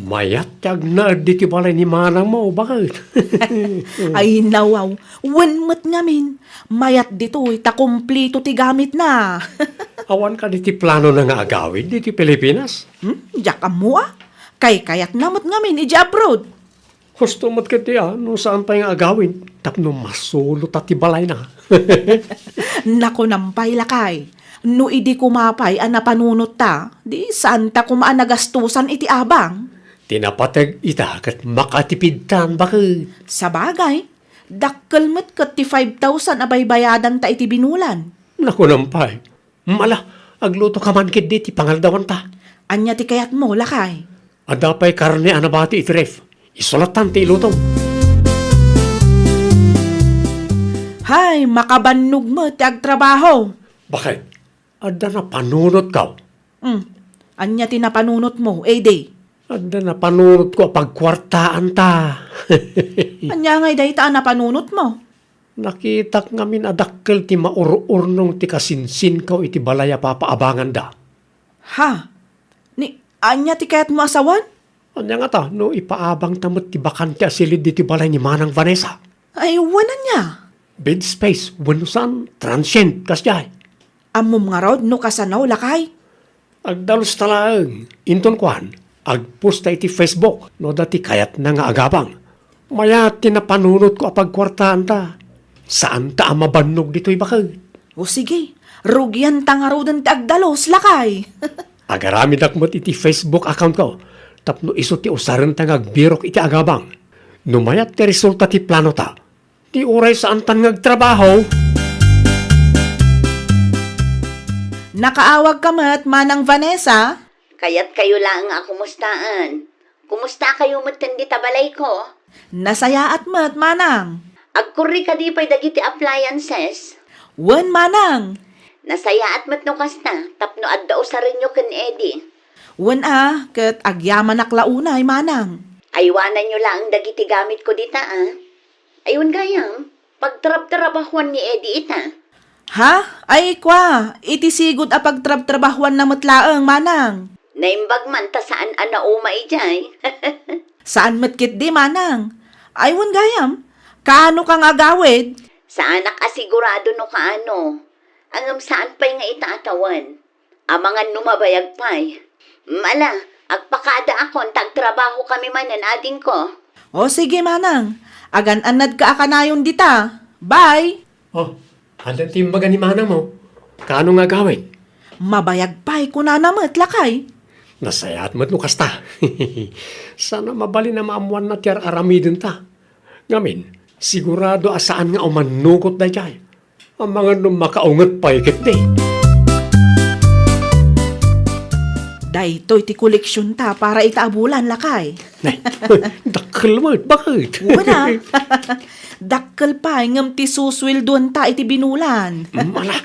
Mayat ti agnaed ditoy balay ni manangmo, baket. Ay, nawaw. Wen met ngamin, mayat ditoy ta kumplito ti gamitna. Awan kadi ti planona nga agawid ditoy Pilipinas? Hmm? Diak ammo a. Kaykayatna met ngamin idiay abroad. Husto met ketdi a no saan pay nga agawid tapno masulota ti balayna. Nakunam pay, lakay, no idi koma pay a napanunotta, di saanta koma a nagastosan iti abang. Ti napateg ita ket makatipidtan, baket. Sabagay, dakkel met ket ti five thousand a baybayadanta iti binulan. Nakunam pay. Mala, aglutoka man ketdi ti pangaldawanta. Ania ti kayatmo, lakay? Adda pay karne a nabati iti ref. Isulattan ti ilutom. Hay, makabannog met ti agtrabaho. Baket, adda napanunotko. Hmm. Ania ti napanunotmo, Eddie? Adda napanunotko a pagkuartaanta. Ania ngay dayta a napanunotmo? Nakitak ngamin a dakkel ti maur-urnong ti kasinsinko iti balay a papaabanganda. Ha? Ni, ania ti kayatmo a sawen? Ania ngata no ipaabangta met ti bakante a silid ditoy balay ni Manang Vanessa? Ay, wen ania? Bed space, wenno saan, transient, kasdiay. Ammom ngarud no kasano, lakay? Agdalusta laeng, inton kuan, agposta iti Facebook no adda ti kayatna nga agabang. Mayat ti napanunotko a pagkuartaanta. Saanta a mabannog ditoy, baket. O sige, rugianta ngaruden ti agdalus, lakay. Agaramedak met iti Facebook accountko tapno isu ti usarenta nga agbirok iti agabang. No mayat ti resulta ti planota, ti uray saantan nga agtrabaho. Nakaawagka met, Manang Vanessa? Kayatkayo laeng a kumustaan. Kumustakayo metten dita balayko? Nasayaat met, Manang. Agkurri kadi pay dagiti appliances? Wen, Manang. Nasayaat met no kasta, tapno adda usarenyo ken Eddie. Wen a, ket agyamanak la unay, Manang. Aywananyo laeng dagiti gamitko dita a. Ay, wen gayam, pagtrabtrabahuan ni Eddie ita. Ha? Ay, kua, iti sigud a pagtrabtrabahuanna met laeng, Manang. Naimbag man ta saan a nauma idiay. Saan met ketdi, Manang. Ay, wen gayam, kaanoka nga agawid? Saanak a sigurado no kaano. Ngem saan pay nga ita a tawen. Amangan no mabayag pay. Mala, agpakadaakon ta agtrabahokami manen, adingko. O sige, Manang. Agan-annadka a kanayon dita. Bye! O, ania ti imbaga ni manangmo? Kaano nga agawid? Mabayag pay, kunana met, lakay. Nasayaat met no kasta. Saan a mabalin a maammoanna ti ar-aramidenta. Ngamin, sigurado a saan nga umannugot daydiay. Amangan no makaunget pay ketdi. Daytoy ti koleksionta para ita a bulan, lakay. Nay, dakkel met, baket? Wen a. Dakkel pay ngem ti susueldoenta iti binulan. Mala,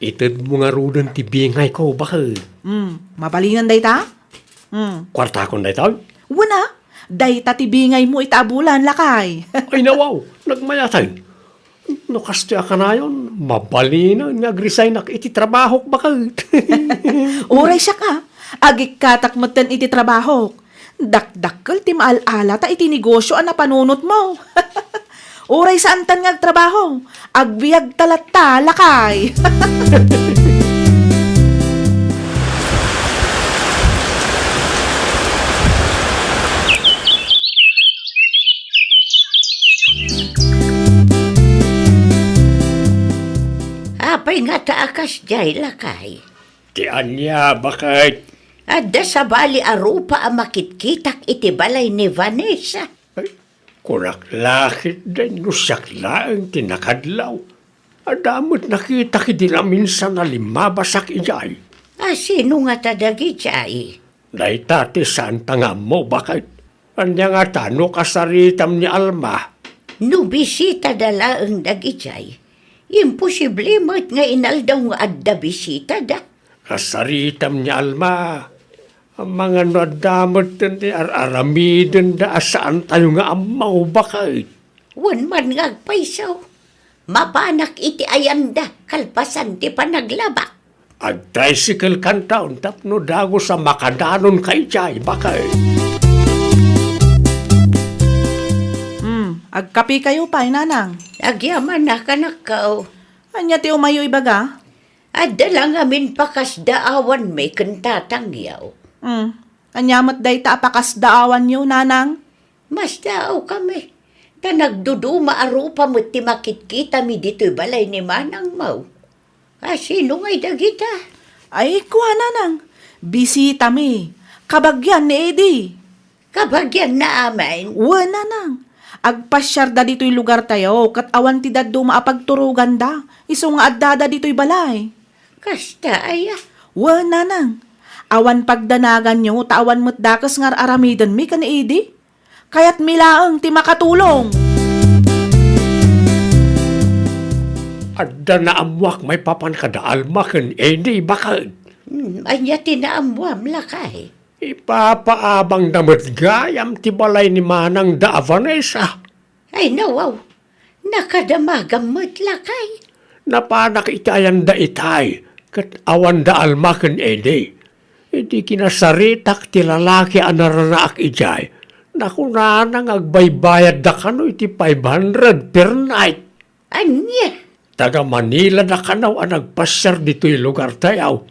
itedmo ngaruden ti bingayko, baket? Hmm, mabalinen dayta? Hmm. Kuartakon daytoy? Wen a, dayta ti bingaymo ita a bulan, lakay. Ay, nawaw, nagmayaten. No kastoy a kanayon, mabalinen nga agresignak iti trabahok, baket. Uray siak a, agikkatak metten iti trabahok. Dakdakkel ti maal-alata iti negosio a napanunotmo. Uray saantan nga agtrabaho, agbiagta latta, lakay. Apay ngata a kasdiay, lakay? Ti ania, baket? Adda sabali a rupa a makitkitak iti balay ni Vanessa. Ay, kunak la ketdi no siak laeng ti nakadlaw. Adda met nakitak idi naminsan a limmabasak idiay. A, sino ngata dagidiay? Dayta ti saanta nga ammo, baket? Ania ngata no kasaritam ni Alma? No bisitada laeng dagidiay, imposible met nga inaldaw nga adda bisitada. Kasaritam ni Alma. Amangan no adda met ti ar-aramidenda a saantayo nga ammo, baket. Wen man nga agpayso, mapanak iti ayanda kalpasan ti panaglabak. Agtricycle kanton tapno dagus a makadanonka idiay, baket. Hmm, agkapekayo pay, nanang? Agyaman a, kanakko. Ania ti umayyo ibaga? Adda la ngamin pakasdaawanmi ken tatangyo. Hmm. Ania met dayta a pakasdaawanyo, nanang? Masdaawkami. Ta nagduduma a rupa met ti makitkitami ditoy balay ni manangmo. Asino ngay dagita? Ay, kua, nanang. Bisitami. Kabagian ni Eddie. Kabagianna amin? Wen, nanang. Agpasiarda ditoy lugartayo ket awan ti dadduma a pagturoganda, isu nga addada ditoy balay. Kasta aya? Wen, nanang. Awan pagdanaganyo ta awan met dakes nga ar-aramidenmi ken ni Eddie. Kayatmi laeng ti makatulong. Adda naammoak maipapan kada Alma ken Eddie, baket. Hmm, ania ti naammoam, lakay? Ipapaabangda met gayam ti balay ni manangda a Vanessa. Ay, nawaw. Nakadamagam met, lakay. Napanak iti ayanda itay, ket awanda Alma ken Eddie. Idi kinasaritak ti lalaki a naranaak idiay, nakunana nga agbaybayadda kano iti five hundred per night. Ania? Taga Manila da kano a nagpasiar ditoy lugartayo.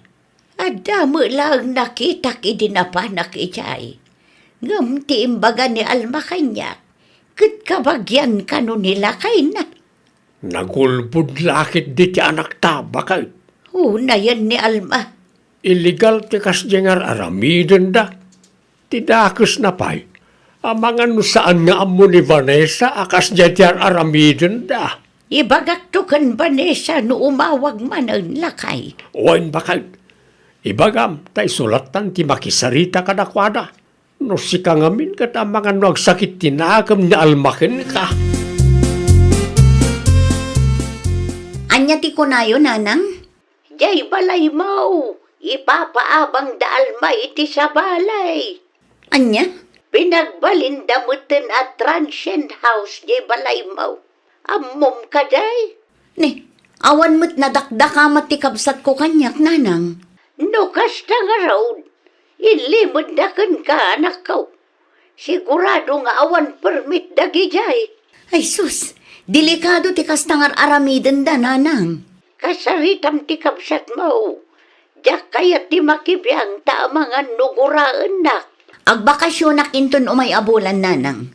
Adda met laeng nakitak idi napanak idiay. Ngem ti imbaga ni Alma kaniak, ket kabagian kano ni lakayna. Nagulbod la ketdi ti anakta, baket. Unayen ni Alma. Illegal ti kasdiay nga ar-aramidenda. Ti dakesna pay, amangan no saan nga ammo ni Vanessa a kasdiay ti ar-aramidenda. Ibagakto ken Vanessa no umawag manen, lakay. Wen, baket. Ibagam ta isu lattan ti makisarita kadakuada. No sika ngamin ket amangan no agsakit ti nakem ni Alma kenka. Ania ti kunayo, nanang? Jay balaymo, ipapaabangda Alma iti sabali. Ania? Pinagbalinda metten a transient house jay balaymo. Ammom kadi? Ni, awan met nadakdakamat ti kabsatko kaniak, nanang. No kasta ngarud, ilimedda kenka, anakko. Sigurado nga awan permit dagidiay. Ay sus, delikado ti kasta nga ar-aramidenda, nanang. Kasaritam ti kabsatmo. Diak kayat ti makibiang ta amangan no guraennak. Agbakasionak inton umay a bulan, nanang.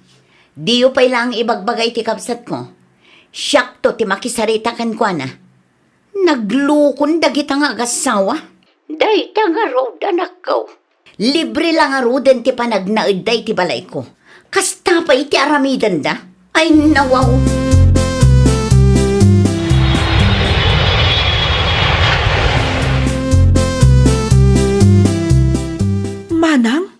Diyo pay laeng ibagbaga iti kabsatko. Siakto ti makisarita kenkuana. Naglukon dagita nga agassawa. Dayta ngarud, anakko. Libre la ngaruden ti panagnaedda iti balayko. Kasta pay ti aramidenda. Ay, nawaw. Manang,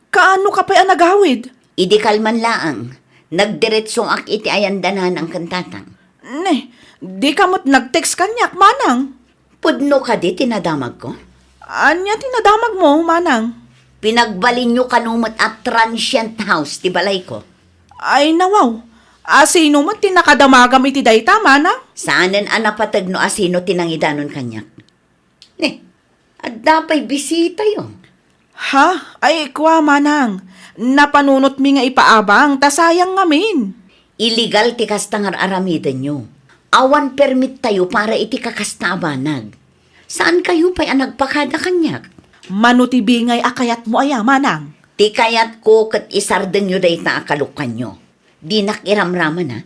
kaano ka pay a nagawid? Idi kalman laeng, nagdiretsoak iti ayanda nanang ken tatang. Ne, di ka met nag-text kaniak, manang. Pudno kadi ti nadamagko? Ania ti nadamagmo, manang? Pinagbalinyo kano met a transient house ti balayko. Ay, nawaw. Asino met ti nakadamagam iti dayta, manang? Saanen a napateg no asino ti nangidanon kaniak. Ne, adda pay bisitayo. Ha? Ay, kua, manang. Napanunotmi nga ipaabang, ta sayang ngamin. Illegal ti kasta nga ar-aramidenyo. Awan permittayo para iti kakasta a banag. Saankayo pay a nagpakada kaniak? Mano ti bingay a kayatmo aya, manang? Ti kayatko ket isardengyo dayta a kalukkanyo. Dinak iramraman, a.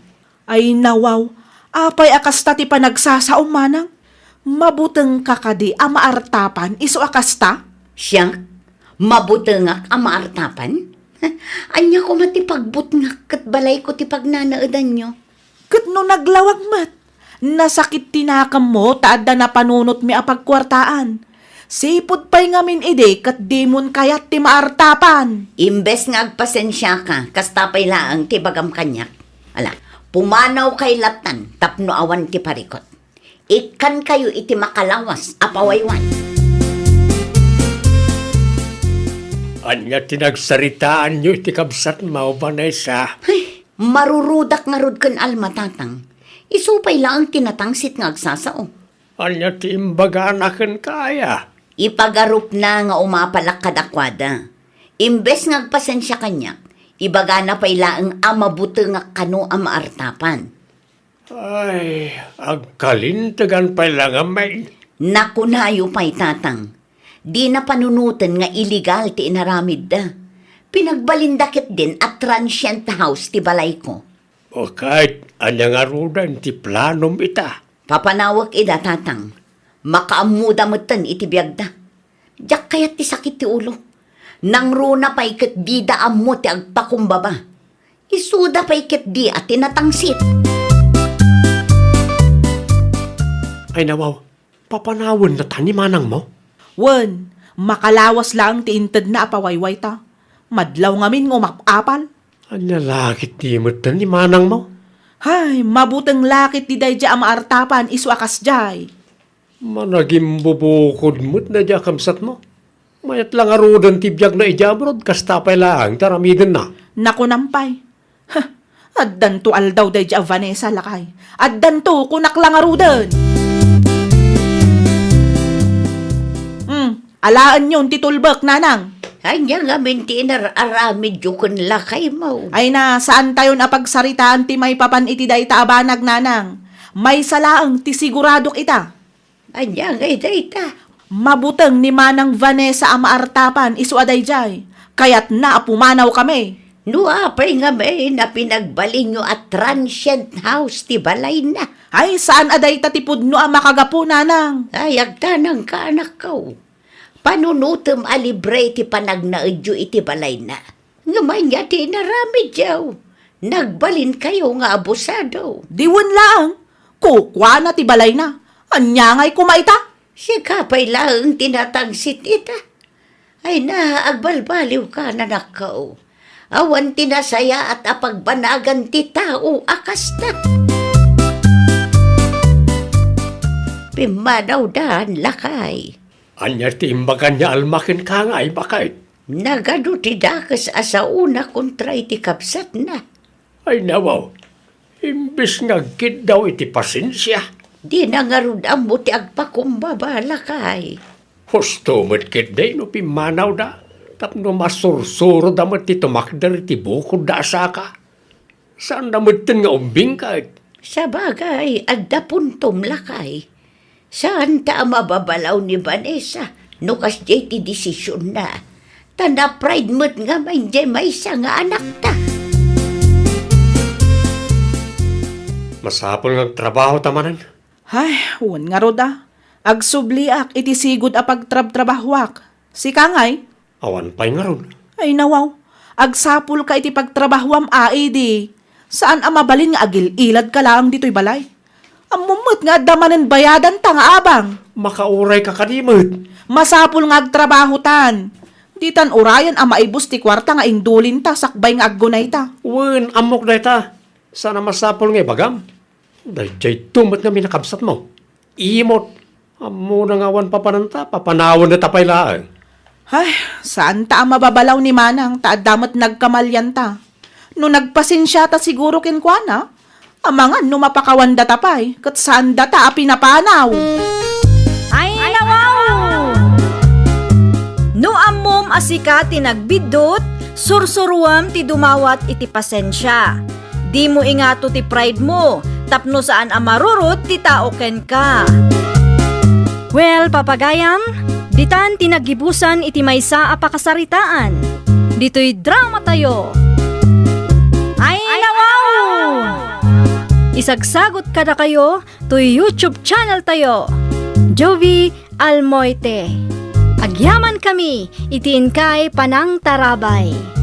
Ay, nawaw. Apay a kasta ti panagsasaom, manang? Mabutengka kadi a maartapan isu a kasta? Siak? Mabutengak a maartapan? Ania koma ti pagbutngak ket balayko ti pagnanaedanyo? Ket no naglawag met, nasakit ti nakemmo ta adda napanunotmi a pagkuartaan. Sipud pay ngamin idi ket dimon kayat ti maartapan. Imbes nga agpasensiaka, kasta pay laeng ti ibagam kaniak. Ala, pumanawkay lattan tapno awan ti parikut. Ikkankayo iti makalawas a pawaywan. Ania ti nagsaritaanyo iti kabsatmo, Vanessa? Ay, marurudak ngarud ken Alma, Tatang. Isu pay laeng ti natangsit nga agsasao. Ania ti imbagana kenka aya? Ipagarupna nga umapalak kadakuada. Imbes nga agpasensia kaniak, ibagana pay laeng a mabutengak kano a maartapan. Ay, agkalintegan pay la ngamin. Nakunayo pay, Tatang. Dina panunoten nga illegal ti inaramidda. Pinagbalinda ketdin a transient house ti balayko. O ket, ania ngaruden ti planom ita? Papanawek ida, Tatang. Makaammoda metten iti biagda. Diak kayat ti sakit ti ulo. Nangruna pay ket dida ammo ti agpakumbaba. Isuda pay ketdi a tinatangsit. Ay nawaw, papanawenda ta ni manangmo? Wen, makalawas laeng ti intedna a pawaywayta. Madlaw ngamin nga umap-apal. Ania la ketdi metten ni manangmo? Hay, mabuteng la ketdi daydiay a maartapan isu a kasdiay. Managimbubukod met daydiay a kabsatmo. Mayat la ngaruden ti biagna idiay abroad, kasta pay laeng ti aramidenna. Nakunam pay. Huh, addanto aldaw daydiay a Vanessa, lakay. Addanto, kunak la ngaruden. Hmm, alaenyon ti tulbek, nanang. Ania ngamin ti inar-aramidyo ken lakaymo? Ay na, saantayon a pagsaritaan ti maipapan iti dayta a banag, nanang. Maysa laeng ti siguradok ita. Ania ngay dayta? Mabuteng ni Manang Vanessa a maartapan isu a daydiay. Kayatna a pumanawkami. No apay ngamin a pinagbalinyo a transient house ti balayna? Ay, saan a dayta ti pudno a makagapu, nanang. Ay, agtanangka, anakko. Panunotem a libre ti panagnaedyo iti balayna. Ngem ania ti inaramidyo? Nagbalinkayo nga abusado. Di wen laeng, kukuana ti balayna. Ania ngay koma ita? Sika pay laeng ti natangsit ita. Ay na, agbalbaliwka, nanakko. Awan ti nasayaat a pagbanagan ti tao a kasta. Pimmanawdan, lakay. Ania ti imbagan ni Alma kenka ngay, baket? Nagadu ti dakes a saona kontra iti kabsatna. Ay, nawaw, imbes nga agkiddaw iti pasensia. Dina ngarud ammo ti agpakumbaba, lakay. Husto met ketdi no pimmanawda, tapno masursuroda met ti tumakder iti bukodda a saka. Saanna metten nga umbingka? Sabagay, adda puntom, lakay. Saanta a mababalaw ni Vanessa no kasdiay ti desisionna. Ta na-pride met ngamin diay maysa nga anakta. Masapul nga agtrabaho ta manen. Ay, wen ngarud a. Agsubliak iti sigud a pagtrabtrabahoak. Sika ngay? Awan pay ngarud. Ay, nawaw. Agsapulka iti pagtrabahoam a idi. Saan a mabalin nga agil-iladka laeng ditoy balay. Ammom met nga adda manen bayadanta nga abang. Makaurayka kadi met. Masapul nga agtrabahotan. Ditan urayen a maibus ti kuarta nga indulinta sakbay nga aggunayta. Wen, ammok dayta. Saan a masapul nga ibagam. Daydiay met ngamin a kabsatmo. Imot. Ammona nga awan papananta, papanawenda ta pay laeng. Ay, saanta a mababalaw ni Manang ta adda met nagkamalianta. No nagpasensiata siguro kenkuana, amangan no mapakawandata pay, ket saandata a pinapanaw. Ay, nawaw! No ammom a sika ti nagbiddut, sursuruem ti dumawat iti pasensia. Dimo ingato ti pride mo, tapno saan a marurot ti tao kenka. Well, papagayam, ditan ti naggibusan iti maysa a pakasaritaan. Ditoy drama tayo. Ay, nawaw! Isagsagot kadakayo toy YouTube channel tayo, Jovie Almoite. Agyamankami iti inkay panangtarabay.